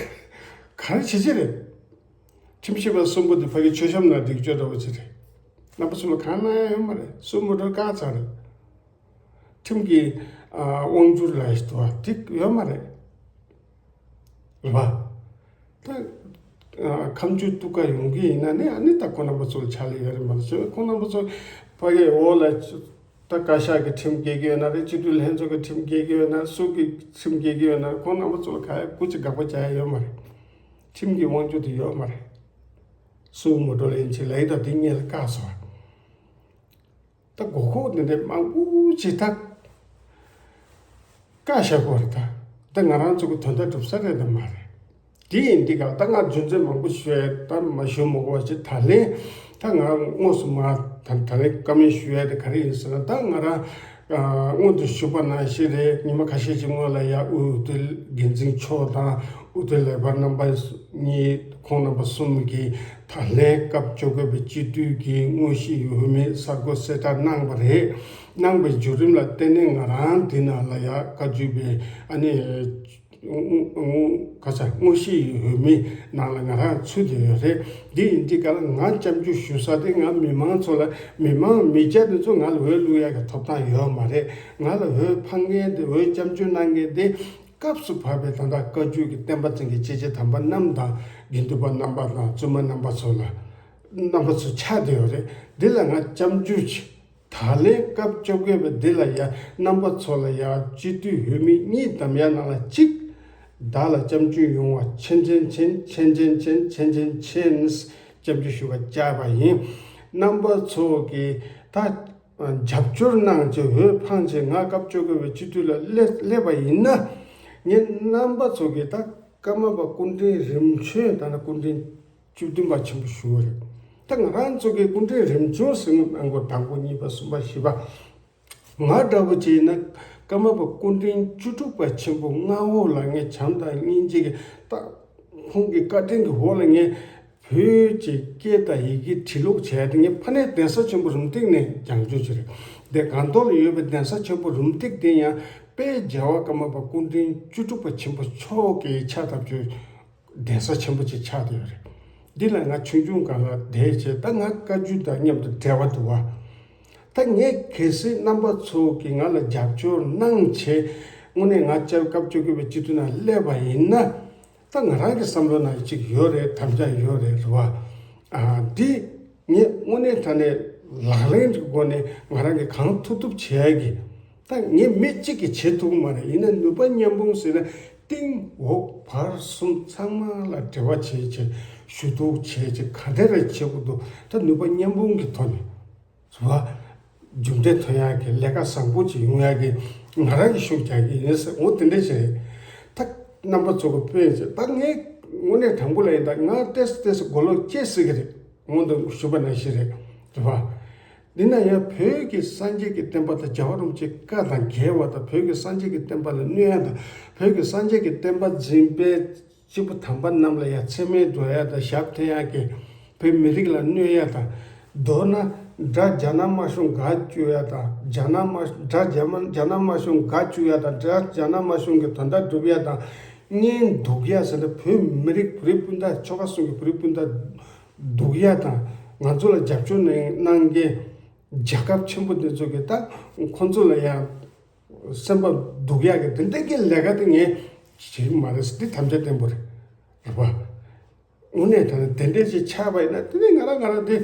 ག་རེ་བྱེད་བྱེད་རེད། ཁྲིམས་ཞིབ་པ་གསུམ་པོ་དེ་ཕ་གི་མཆོད་བཤམས་ནང་སྒྲིག་སྦྱོར་འདྲ་བོ་ཅིག་རེད། རྣམ་པ་ཚོ་ལ་གང་གནང་ཡ་ཡོད་མ་རེད། སུའུ་མོ་ཊོར་བཀག་ཚར་རེད། ཁྲིམས་ཀྱི་ཨ་དབང་སྒྱུར་ལ་ཞིག་འདུག་བ་དེ་ཡོད་མ་རེད། རེད་བ། ད་ཨ་ཁ་མཆུ་གཏུག་ག་ཡོང་གི་ཡིན་ན་ནི། ཨ་ནི་ད་ཁོང་རྣམ་པ་ཚོ་ལ་ཕྱག་ལས་ཡོད་རེད་མ་གཏོགས། ཁོང་རྣམ་པ་ཚོ་ཕ་གིའི་འོག་ལ་ད་བཀའ་ཤག་གི་ཁྲིམས་འགལ་གྱི་ཡོད་ན་རེད། སྤྱི་འཐུས་ལྷན་ཚོགས་ཀྱི་ཁྲིམས་འགལ་གྱི་ཡོད་ན། སུ་གི་ཁྲིམས་འགལ་གྱི་ཡོད་ན་རེད། ཁོང་རྣམ་པ་ཚོ་ལ་ག་ཡ་སྐུ་མཁྱེན་དགག་པ་བྱ་ཡ་ཡོད་མ་རེད། ཁྲིམས་ཀྱི་དབང་སྒྱུར་དེ་ཡོད་མ་རེད། སུའུ་མོ་ཊོར་ལེན་ཆེད་ལ་ཡི་ད་དེ་སྔོན་ལ་བཀག་སོང་བ། ད་མགོ་སྐོར་འདི་འདྲའི་མང་པོ་ཅིག་ད་བཀག་བཞག་གོ་རེད། ད་ད་ང་རང་ཚོ་གི་དོན་དག་འགྲུབ་ས་རེད་དམ་མ་རེད། དེ་ཡིན་དུས་ག་ད་ང་རྒྱུ་མཚན་མང་པོ་ཞུ་ཡ་ད་མ་ཞུ་མ་དགོས་པ་ཅིག་ད་ལན་ད་ང་དངོས་སུ་མ་ད་ད་ལན་བཀའ་མོལ་ཞུ་ཡ་དེ་ག་རེ་ཡིན་ཟེར་ན། ད་ང་རང་སྔོན་དུ་ཞུས་པ་ནང་བཞིན་རེད། ཉི་མ་ཁ་ཤས་ཅིག་སྔོན་ལ་ཡ་དབུས་འོས་བསྡུ་འགན་འཛིན་མཆོག་དང་འོས་བསྡུ་ལས་པ་རྣམ་པ་གཉིས། ཁོང་རྣམ་པ་གསུམ་གྱིས་ད་ལན་སྐབས་བཅོ་བརྒྱད་པའི་སྤྱི་འཐུས་ཀྱི་དངོས་གཞིའི་འོས་མི་གསར་འགོད་གསལ་བསྒྲགས་གནང་བ་རེད། གནང་བའི་བརྒྱུད་རིམ་ལ་བརྟེན་ནས་ང་རང་འདི་ནང་ལ་ཡ་བཀའ་བརྒྱུད་པའི་ཨ་ནི་ཁ་ཆ་དངོས་གཞིའི་འོས་མི་ནང་ལ་ང་རང་ཚུད་བསྡད་ཡོད་རེད། འདི་ཡིན་དུས་ག་ལ་ང་སྐྱབས་འཇུག་ཞུ་ས་དེ་ང་མི་མང་ཚོ་ལ། མི་མང་མི་སྐྱ་དེ་ཚོ་ང་ལ་འོས་བླུག་ཡ་གི་ཐོབ་ཐང་ཡོད་མ་རེད། ང་ལ་འོས་འཕང་མཁན་དེ། འོས་སྐྱབས་འཇུག་གནང་མཁན་དེ། སྐབས་སུ་བབས་པའི་ད་ལྟ་བཀའ་བརྒྱུད་ཀྱི་བསྟན་པ་འཛིན་མཁན་སྐྱེས་ཆེན་དམ་པ་རྣམས་དང་དགེ་འདུན་པ་རྣམ་པ་དང་བཙུན་མ་རྣམ་པ་ཚོ་ལ། རྣམ་པ་ཚོ་ཆགས་བསྡད་ཡོད་རེད། འདི་ལ་ང་སྐྱབས་འཇུག་ཆེ། ད་ལན་སྐབས་བཅོ་བརྒྱད་པའི་འདི་ལ་ཡ་རྣམ་པ་ཚོ་ལ་ཡ་སྤྱི་འཐུས་འོས་མི་གཉིས་བདམས་ཡ་ནང་ལ་གཅིག་བདག་ལ་སྐྱབས་འཇུག་ཡོང་བ་མཁྱེན་མཁྱེན་མཁྱེན་མཁྱེན་མཁྱེན་མཁྱེན་མཁྱེན་མཁྱེན། སྐྱབས་འཇུག་ཞུ་བ་བཅར་བ་ཡིན། རྣམ་པ་ཚོ་གིས་ད་རྒྱབ་སྐྱོར་གནང་བྱས་འོས་འཕངས་བྱས་ང་སྐབས་བཅོ་བརྒྱད་པའི་སྤྱི་འཐུས་ལ་སླེབས་སླེབས་པ་ཡིན་ན། ངས་རྣམ་པ་ཚོ་གིས་ད་ཀརྨ་པ་སྐུ་ཕྲེང་རིམ་བྱོན་དང་སྐུ་ཕྲེང་བཅུ་བདུན་པ་ཆེན་པོ་ཞུ་བ་རེད། ད་ང་རང་ཚོ་གིས་སྐུ་ཕྲེང་རིམ་བྱོན་ཟེར་གནང་དགོས། དང་པོ་གཉིས་པ་གསུམ་པ་བཞི་པ། ང་འདྲ་བོ་བྱས་ན་ཀརྨ་པ་སྐུ་ཕྲེང་བཅུ་དྲུག་པ་ཆེན་པོ་མངའ་འོག་ལ་ངས་བྱམས་དང་སྙིང་རྗེ་གི་ད་ཁོང་གི་བཀའ་དྲིན་གྱི་འོག་ལ་ངས་བོད་ཀྱི་སྐད་དང་ཡི་གེ་བྲིས་ཀློག་བྱས་ཏེ། ངས་ཕ་ནས་གདན་ས་ཆེན་པོ་རུམ་བཏེགས་ནས་སྦྱང་བརྩོན་བྱས་རེད། དེ་སྒང་ཏོག་ལ་ཡོད་པའི་གདན་ས་ཆེན་པོ་རུམ་བཏེགས་དེ་ཡང་དཔལ་རྒྱལ་བ་ཀརྨ་པ་སྐུ་ཕྲེང་བཅུ་དྲུག་པ་ཆེན་པོ་མཆོག་གི་ཕྱག་བཏབ་བྱས་གདན་ས་ཆེན་པོ་ཅིག་ཆགས་བསྡད་ཡོད་རེད། འདི་ལ་ང་ཆུང་ཆུང་སྒང་ལ་བསྡད་བྱས་ད་ང་བཀའ་བརྒྱུད་དང་མཉམ་དུ་འབྲེལ་བ་འདུག་བ། ད་ངས་གལ་སྲིད་རྣམ་པ་ཚོ་གིས་ང་ལ་རྒྱབ་སྐྱོར་གནང་བྱས་དངོས་གནས་ང་སྐབས་བཅོ་བརྒྱད་པའི་སྤྱི་འཐུས་ནང་སླེབས་པ་ཡིན་ན། ད་ང་རང་གི་བསམ་བློ་ནང་གཅིག་ཡོད་རེད། དམ་བཅའ་ཡོད་རེད། རེད་བ། ཨ་འདི་ངས་དངོས་གནས་དྲང་གནས་ལག་ལེན་གྱི་སྒོ་ནས་ང་རང་གིས་གང་ཐུབ་ཐུབ་བྱེད་ཡ་གི། ད་ངས་མི་གཅིག་གིས་བྱེད་ཐུབ་ཀྱི་མ་རེད། ཡིན་ན་ནུས་པ་མཉམ་སྤུངས་ཟེར་ན་སྟེང་འོག་བར་གསུམ་ཚང་མ་ལ་འབྲེལ་བ་བྱེད་བྱེད་ཞུ་གཏུག་བྱེད་བྱེད་ག་འདྲ་རེ་བྱེད་དགོས་འདུག་ད་ནུས་པ་མཉམ་སྤུངས་ཀྱི་ཐོག་ནས་རེད་བ། མཇུག་འབྲས་ཐོན་ཡག་གི་ལས་ཀ་བཟང་པོ་ཅིག་ཡོང་ཡག་གི་ང་རང་གིས་ཤུགས་རྒྱག་གི་ཡིན་ཟེར། འོ་དེ་འདྲ་ཞིག་རེད། ད་རྣམ་པ་ཚོ་གི་དཔེ་ཅིག་ད་ངས་དངོས་གནས་དྲང་པོ་ལ་ཡིན། ད་ང་ཏོག་ཙམ་ཏོག་ཙམ་མགོ་ལོག་སྐྱེ་སྲིད་ཀྱི་རེད། སྔོན་དུ་ཞུས་པ་ནང་བཞིན་རེད། རེད་བ། འདི་ན་ཡང་བོད་ཀྱི་སངས་རྒྱས་ཀྱི་བསྟན་པ་དང་རྒྱལ་བ་རིན་པོ་ཆེའི་བཀའ་དང་འགལ་བ་དང་། བོད་ཀྱི་སངས་རྒྱས་ཀྱི་བསྟན་པ་ལ་གནོད་ཡ་དང་། བོད་ཀྱི་སངས་རྒྱས་ཀྱི་བསྟན་པ་འཛིན་པའི་སྐྱེས་བུ་དམ་པ་རྣམས་ལ་ཡང་མཚན་སྨད་འགྲོ་ཡ་དང་། ཞབས་འཐེན་ཡ་གི་བོད་མི་རིགས་ལ་གནོད་ཡ་དང་། མདོར་ན་དགྲ་རྒྱ་ནག་དམར་གཞུང་དགའ་བཅུག་ཡ་དང་། རྒྱ་ནག་དམར་དགྲ་རྒྱ་དམར་རྒྱ་ནག་དམར་གཞུང་དགའ་བཅུག་ཡ་དང་། དགྲ་རྒྱ་ནག་དམར་གཞུང་གི་དོན་དག་སྒྲུབ་ཡ་དང་། གཉེན་སྡུག་ཡ་ཟེར་ན་བོད་མི་རིགས་བོད་རིགས་སྤུན་ཟླ་ཆོལ་ཁ་གསུམ་གྱི་བོད་རིགས་སྤུན་ཟླ་སྡུག་ཡ་དང་། ང་ཚོ་ལ་རྒྱབ་སྐྱོར་གནང་གནང་མཁན་རྒྱལ་ཁབ་ཆེན་པོ་འདི་ཚོ་གིས་ད་ཁོང་ཚོ་ལ་ཡང་སེམས་པ་སྡུག་ཡག་གི་དེ་འདྲ་གི་ལས་ཀ་དེ་ངས་བྱེད་ཀྱི་མ་རེད་ཟེར། འདི་དམ་བཅའ་བརྟན་པོ་རེད། རེད་པ། དངོས་གནས་ད་ནི་དེ་འདྲ་ཞིག་ཆགས་པ་ཡིན་ན་དེ་ནི་ང་རང་ང་རང་དེ་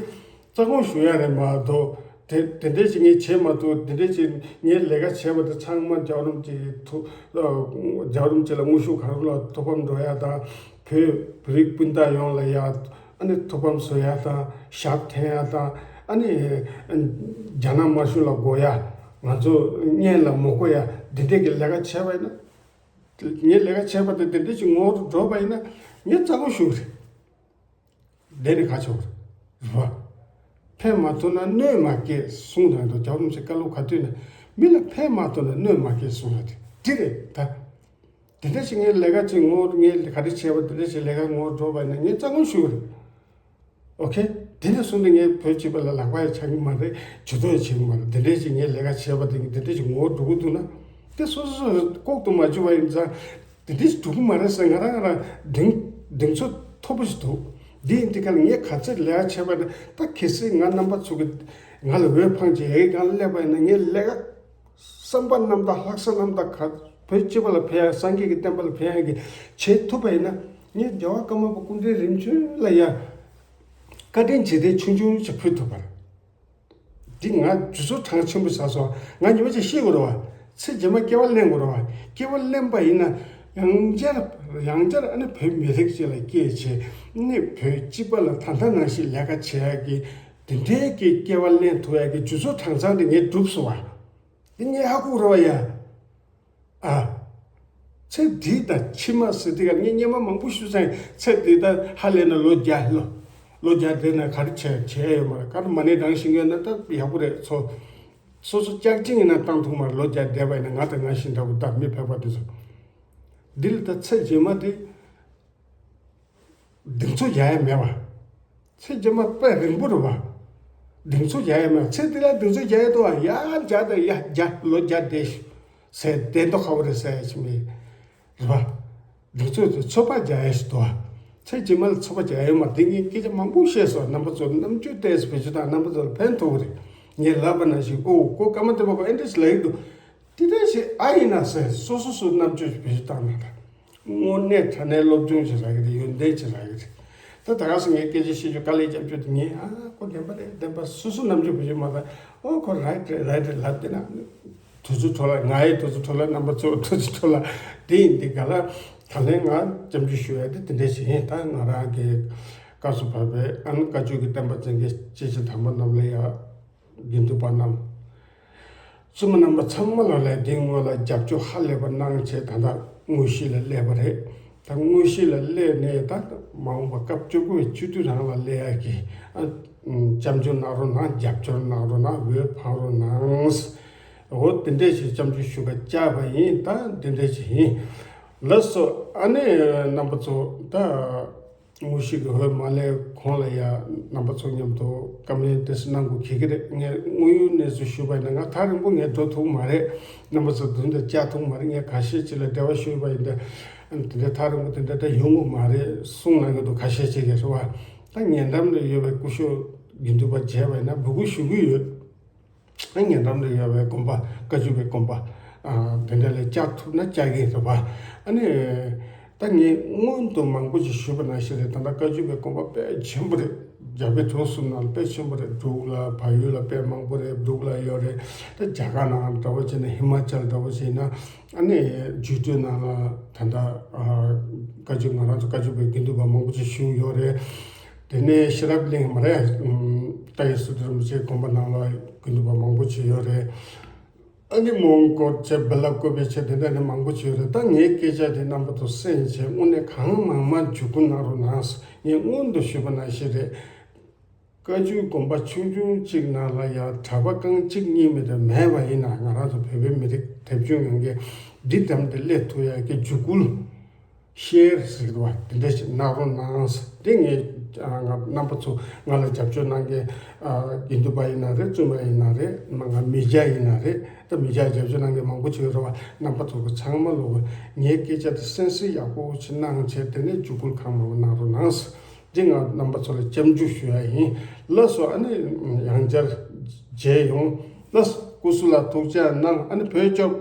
རྩ་དགོངས་ཞུ་ཡ་རེད་མ་གཏོགས། དེ་དེ་འདྲ་ཞིག་ངས་བྱས་མ་ཐུབ། དེ་འདྲ་ཞིག་ངས་ལས་ཀ་བྱས་པ་དེ་ཚང་མ་རྒྱལ་བ་རིན་པོ་ཆེ་ཐུགས་རྒྱལ་བ་རིན་པོ་ཆེ་ལ་དངོས་ཤུགས་གང་རུང་ལ་ཐུགས་ཕམ་འགྲོ་ཡ་དང་། བོད་བོད་རིགས་སྤུན་ཟླ་ཡོངས་ལ་ཡ་ཨ་ནི་ཐུགས་ཕམ་བཟོ་ཡ་དང་། ཞབས་འཐེན་ཡ་དང་། ཨ་ནི་རྒྱ་ནག་དམར་གཞུང་ལ་དགོས་ཡ། ང་ཚོ་གཉེན་ལ་མི་དགོས་ཡ། འདི་འདྲས་ཀྱི་ལས་ཀ་བྱས་པ་ཡིན་ན། ངས་ལས་ཀ་བྱས་པ་དེ་དེ་འདྲ་ཞིག་ངོ་བོ་འགྲོ་བ་ཡིན་ན་ངས་རྩ་དགོངས་ཞུ་གི་རེད། དེ་ནི་ཁ་ཕྱོགས་རེད་བ། ཕན་མ་ཐོགས་ན་གནོད་མ་སྐྱེལ་གསུངས་དང་འགྲོ། རྒྱལ་བ་རིན་པོ་ཆེ་བཀའ་སློབ་ག་དུས་ན་མི་ལ་ཕན་མ་ཐོགས་ན་གནོད་མ་སྐྱེལ་གསུངས་ཡ་དེ་འདི་རེད་ད། དེ་འདྲ་ཞིག་ངས་ལས་ཀ་ཅིག་ངོ་བོ་ངས་ག་རེ་བྱས་པ་དེ་འདྲ་ཞིག་ལས་ཀ་ངོ་བོ་འགྲོ་བ་ཡིན་ན་ངས་རྩ་དགོངས་ཞུ་གི་རེད། ཨོ་ཁེ། དེ་འདྲ་སོང་ནས་ངས་བོད་སྤྱི་པ་ལ་ལག་པ་ཡང་འཆང་གི་མ་རེད། ཇུས་གཏོགས་ཡང་བྱེད་ཀྱི་མ་རེད། དེ་འདྲ་ཞིག་ངས་ལས་ཀ་བྱས་པ་དེ་དེ་འདྲ་ཞིག་ངོ་བོ་འགྲོ་གི་འདུག་ན། དེ་སོ་སོ་སོ་ལྐོག་ཏུ་མ་འཇུ་བ་ཡིན་ཙང་། དེ་འདྲ་ཞིག་འགྲོ་གི་མ་རེད་ཟེར་ང་རང་ང་རང་གདེང་གདེང་ཚོད་མཐོ་པོ་ཞིག་འདུག་འདི་ཡིན་དུས་ཁ་ལ་ངས་ག་ཚོད་ལས་ཀ་བྱས་པ་རེད། ད་གལ་སྲིད་ང་རྣམ་པ་ཚོ་གི་ང་ལ་འོས་འཕངས་བྱས་ཡའི་སྒང་ལ་སླེབས་པ་ཡིན་ན་ངས་ལས་ཀ་བསམ་པ་རྣམ་དག་ལྷག་བསམ་རྣམ་དག་ག་བོད་སྤྱི་པ་ལ་ཕན་ཡ་སངས་རྒྱས་ཀྱི་བསྟན་པ་ལ་ཕན་ཡ་གི་བྱེད་ཐུབ་པ་ཡིན་ན་ངས་རྒྱལ་བ་ཀརྨ་པ་སྐུ་ཕྲེང་རིམ་བྱོན་ལ་ཡ་བཀའ་དྲིན་རྗེས་དྲན་ཆུང་ཆུང་ཞིག་ཕུལ་ཐུབ་པ་རེད། འདི་ང་ཇུས་གཙོ་གྲངས་ཆེན་པོ་ཟ་སོང་། ང་ཉི་མ་གཅིག་ཤི་དགོས་རེད་བ། ཚེ་རྗེས་མ་སྐྱེ་བ་ལེན་དགོས་རེད་བ། སྐྱེ་བ་ལེན་པ་ཡིན་ན་ཡང་བསྐྱར་ཡང་བསྐྱར་ཨ་ནི་བོད་མི་རིགས་ཅིག་ལ་སྐྱེས་བྱས་ནི་བོད་སྤྱི་པ་ལ་ད་ལྟ་ནང་བཞིན་ལས་ཀ་བྱེད་ཡ་གི་དེ་འདྲའི་གི་སྐྱེ་བ་ལེན་ཐུབ་ཡ་གི་ཇུས་གཙོ་གྲངས་ཚང་དེ་ངས་བསྒྲུབས་སོང་བ། འདི་ངས་ཧ་གོ་རེད་བ་ཡ། ཨ། ཚེ་འདི་དང་ཕྱི་མ་ཟེར་དུས་ཀ་ངས་སྔོན་མ་མང་པོ་ཞུས་ཙང་ཚེ་འདི་དང་ཧ་ལས་ན་ལོ་བརྒྱ་ལོ། ལོ་བརྒྱ་བསྡད་ན་ག་རེ་བྱས་བྱས་ཡོད་མ་རེད། ག་རེ་མ་ཎི་བགྲང་བཞིན་ཡོད་ན་ད་ཡག་པོ་རེད་ཚོ། སོ་སོ་སྐྱག་ཅིང་ཡིན་ན་བཏང་ཐུབ་མ་རེད། ལོ་བརྒྱ་བསྡད་པ་ཡིན་ན་ང་དང་ང་བཞིན་འདྲ་པོ་ད་མི་ཕལ་པ་དེ་ཚོ། འདི་ལ་ད་ཚེ་རྗེས་མ་དེ། གདེང་ཚོད་རྒྱག་ཡ་མེད་པ། ཚེ་རྗེས་མ་དཔེ་རིང་པོ་རེད་པ། གདེང་ཚོད་རྒྱག་ཡ་མེད། ཚེ་འདི་ལ་གདེང་ཚོད་རྒྱག་ཡ་འདུག་ཨ། ཡ་བརྒྱ་དང་ཡ་བརྒྱ་ལོ་བརྒྱ་བསྡད་ཤིག་ཟེར་བསྡད་མདོག་ཁ་པོ་རེད་ཟེར་ཡ་ཞིག་མེད། རེད་པ། གདེང་ཚོད་དེ་ཚོད་དཔག་རྒྱག་ཡ་ཞིག་འདུག་ཨ། ཚེ་རྗེས་མ་ལ་ཚོད་དཔག་རྒྱག་ཡ་མ་རེད། འདི་ངས་སྐད་ཆ་མང་པོ་བཤད་སོང་། རྣམ་པ་ཚོར་རྣམ་དཔྱོད་ཏོག་ཙམ་བེད་སྤྱོད་བཏང་། རྣམ་པ་ཚོར་ཕན་ཐོགས་ཀྱི་རེད། ངས་ལབ་པ་ནང་བཞིན་ཨོ་ཁོ་ཀརྨ་བསྟན་པ་ཁོ་ཨེ་འདྲ་ཞིག་ལབ་ཀྱི་འདུག་དེ་འདྲ་ཞིག་ཨ་ཡིན་ན་ཟེར་སོ་སོ་སོ་རྣམ་དཔྱོད་བེད་སྤྱོད་བཏང་ན་ད། དངོས་གནས་དྲང་གནས་སློབ་སྦྱོང་བྱེད་རག་གི་རེད། ཡོན་ཏན་བྱེད་རག་གི་རེད། ད་ད་ག་སེ་ངས་སྐད་ཆ་བཤད་རྒྱུ་དཀའ་ལས་རྒྱབ་རྒྱུ་དེ་ངས་ཨ་ཁོ་བདེན་པ་རེད། བདེན་པ་སོ་སོ་རྣམ་དཔྱོད་བེད་སྤྱོད་མ་བཏང་། ཨོ་ཁོ་རའིཊ་རེད་རའིཊ་རེད་ལབ་བསྡད་ན། དུས་ཚོད་འཕྲོ་བརླག་ང་ཡི་དུས་ཚོད་འཕྲོ་བརླག་རྣམ་པ་ཚོའི་དུས་ཚོད་འཕྲོ་བརླག་དེ་ཡིན་དུས་ག་ལ། ད་ལན་ང་སྐྱབས་འཇུག་ཞུ་ཡ་དེ་དེ་འདྲ་ཞིག་ཡིན། ད་ང་རང་གི་སྐབས་སུ་བབས་པའི་ཨ་ནི་བཀའ་བརྒྱུད་ཀྱི་བསྟན་པ་འཛིན་མཁན་སྐྱེས་ཆེན་དམ་པ་རྣམས་ལ་ཡ། དགེ་འདུན་པ་རྣམས། བཙུན་མ་རྣམ་པ་ཚང་མ་ལ་ལས་འདིའི་སྔོན་ལ་རྒྱབ་སྐྱོར་ཧ་ལས་པ་གནང་བྱས། ད་ལྟ་དངོས་གཞི་ལ་སླེབས་པ་རེད། ད་དངོས་གཞི་ལ་སླེབས་ནས་ད་མ་འོངས་པ་སྐབས་བཅུ་དགུ་པའི་བཅུ་དུས་རང་ལ་སླེབས་ཡག་གི་ཨ། སྐྱབས་འཇུག་གནང་རོགས་གནང་། རྒྱབ་སྐྱོར་གནང་རོགས་གནང་། འོས་འཕང་རོགས་གནང་། འོ་དེ་འདྲས་ཞིག་སྐྱབས་འཇུག་ཞུ་ག་བཅར་བ་ཡིན། ད་དེ་འདྲས་ཞིག་ཡིན། ལགས་སོ། ཨ་ནི་རྣམ་པ་ཚོ་ད། དངོས་གཞི་གི་འོས་མ་སླེབས་གོང་ལ་ཡ་རྣམ་པ་ཚོ་མཉམ་དུ་བཀའ་མོལ་དེ་ཚོ་གནང་དགོས་གལ་གི་རེད། ངས་དངོས་ཡོད་གནས་ཚུལ་ཞུས་པ་ཡིན་ན་ང་ཐག་རིང་པོ་ངས་འགྲོ་ཐུབ་མ་རེད། རྣམ་པ་ཚོ་མདུན་དུ་བཅར་ཐུབ་མ་རེད། ངས་ཁ་ཤས་ཅིག་ལ་འབྲེལ་བ་ཞུས་པ་ཡིན་ད། དེ་འདྲ་ཐག་རིང་པོ་དེ་འདྲ་ད་ཡོང་གི་མ་རེད་གསུངས་གནང་གི་འདུག་ཁ་ཤས་ཅིག་གིས་རེད་བ། ད་ཉེ་འགྲམ་ལ་ཡོད་པའི་སྐུ་ཞབས་དགེ་འདུན་པ་མཇལ་བ་ཡིན་ན་འབོད་སྐུལ་ཞུ་གི་ཡོད། ཉེ་འགྲམ་དུ་ཡོད་པའི་དགོན་པ་བཀའ་བརྒྱུད་པའི་དགོན་པ། ཨ། དེ་འདྲ་ལ་བཅར་ཐུབ་ན་བཅར་གྱི་རེད་པ། ཨ་ནི། ད་ངས་སྔོན་དུ་མང་པོ་ཞིག་ཞུས་པ་ནང་བཞིན་རེད། ད་ལྟ་བཀའ་བརྒྱུད་པའི་དགོན་པ་དཔེ་ཆེན་པོ་རེད། རྒྱ་བལ་འབྲུག་གསུམ་ནང་དཔེ་ཆེན་པོ་རེད། འབྲུག་ལ་བལ་ཡུལ་ལ་དཔེ་མང་པོ་རེད། འབྲུག་ལ་ཡོད་རེད། ད་རྒྱ་གར་ནང་འདྲ་བོ་བྱས་ན་ཧི་མ་ཅལ་འདྲ་བོ་བྱས་ན་ཨ་ནི་རྒྱུད་སྟོད་ནང་ལ་ད་ལྟ་ཨ། བཀའ་བརྒྱུད་ང་རང་ཚོ་བཀའ་བརྒྱུད་པའི་དགེ་འདུན་པ་མང་པོ་ཅིག་བཞུགས་ཡོད་རེད། དེ་ནས་ཤེས་རབ་གླིང་མ་རེད། ཨུམ། ཏཱ་ཡེ་སི་ཏུ་རིན་པོ་ཆེའི་དགོན་པ་ནང་ལ་དགེ་འདུན་པ་མང་པོ་ཅིག་ཡོད་རེད། ཨ་ནི་མོན་གྷོ་བྱས་སྦེལ་ཀོབ་བྱས་དེ་འདྲ་ནས་མང་པོ་ཅིག་ཡོད་རེད། ད་ངའི་སྐད་ཆ་དེ་རྣམ་པ་ཚོ་གསན་བྱས་དངོས་གནས་གང་མང་མང་བརྒྱུད་སྐུར་གནང་རོགས་གནང་། ངས་སྔོན་དུ་ཞུས་པ་ནང་བཞིན་རེད། བཀའ་བརྒྱུད་དགོན་པ་ཆུང་ཆུང་གཅིག་ནང་ལ་ཡང་གྲྭ་པ་རྐང་གཅིག་གཉིས་མེད་དུ་མེད་པ་ཡིན་ན་ང་རང་ཚོ་བོད་པའི་མི་རིགས་དེབ་སྐྱོན་ཡོང་མཁན་འདི་དམ་དེ་སླེབས་ཐུབ་ཡག་གི་འཇུག་སྐུལ། ཤེར་ཟེར་བ་དེ་འདྲ་ཞིག་གནང་རོགས་གནང་། དེ་ངས་ཨ། ང་རྣམ་པ་ཚོ་ང་ལ་རྒྱབ་སྐྱོར་གནང་མཁན་ཨ། དགེ་འདུན་པ་ཡིན་ན་རེད། བཙུན་མ་ཡིན་ན་རེད། མ་ང་མི་སྐྱ་ཡིན་ན་རེད། ད་མི་སྐྱ་རྒྱབ་སྐྱོར་གནང་མཁན་མང་པོ་ཅིག་ཡོད་རེད་བ། རྣམ་པ་ཚོ་གི་ཚང་མ་ལོག་གི་ངའི་སྐད་ཆ་དེ་གསན་གཟིགས་ཡག་པོ་ཅིག་གནང་བྱས་དེ་ནས་འཇུག་སྐུལ་གང་མང་པོ་གནང་རོགས་གནང་། འདི་ང་རྣམ་པ་ཚོ་ལ་སྐྱབས་འཇུག་ཞུ་ཡ་ཡིན། ལགས་སོ། ཨ་ནི་ཡང་བསྐྱར་མཇལ་ཡོང་། ལགས་སོ། སྐུ་གཟུགས་ལ་ཐུགས་ཅག་གནང་། ཨ་ནི་བོད་སྐྱོབ།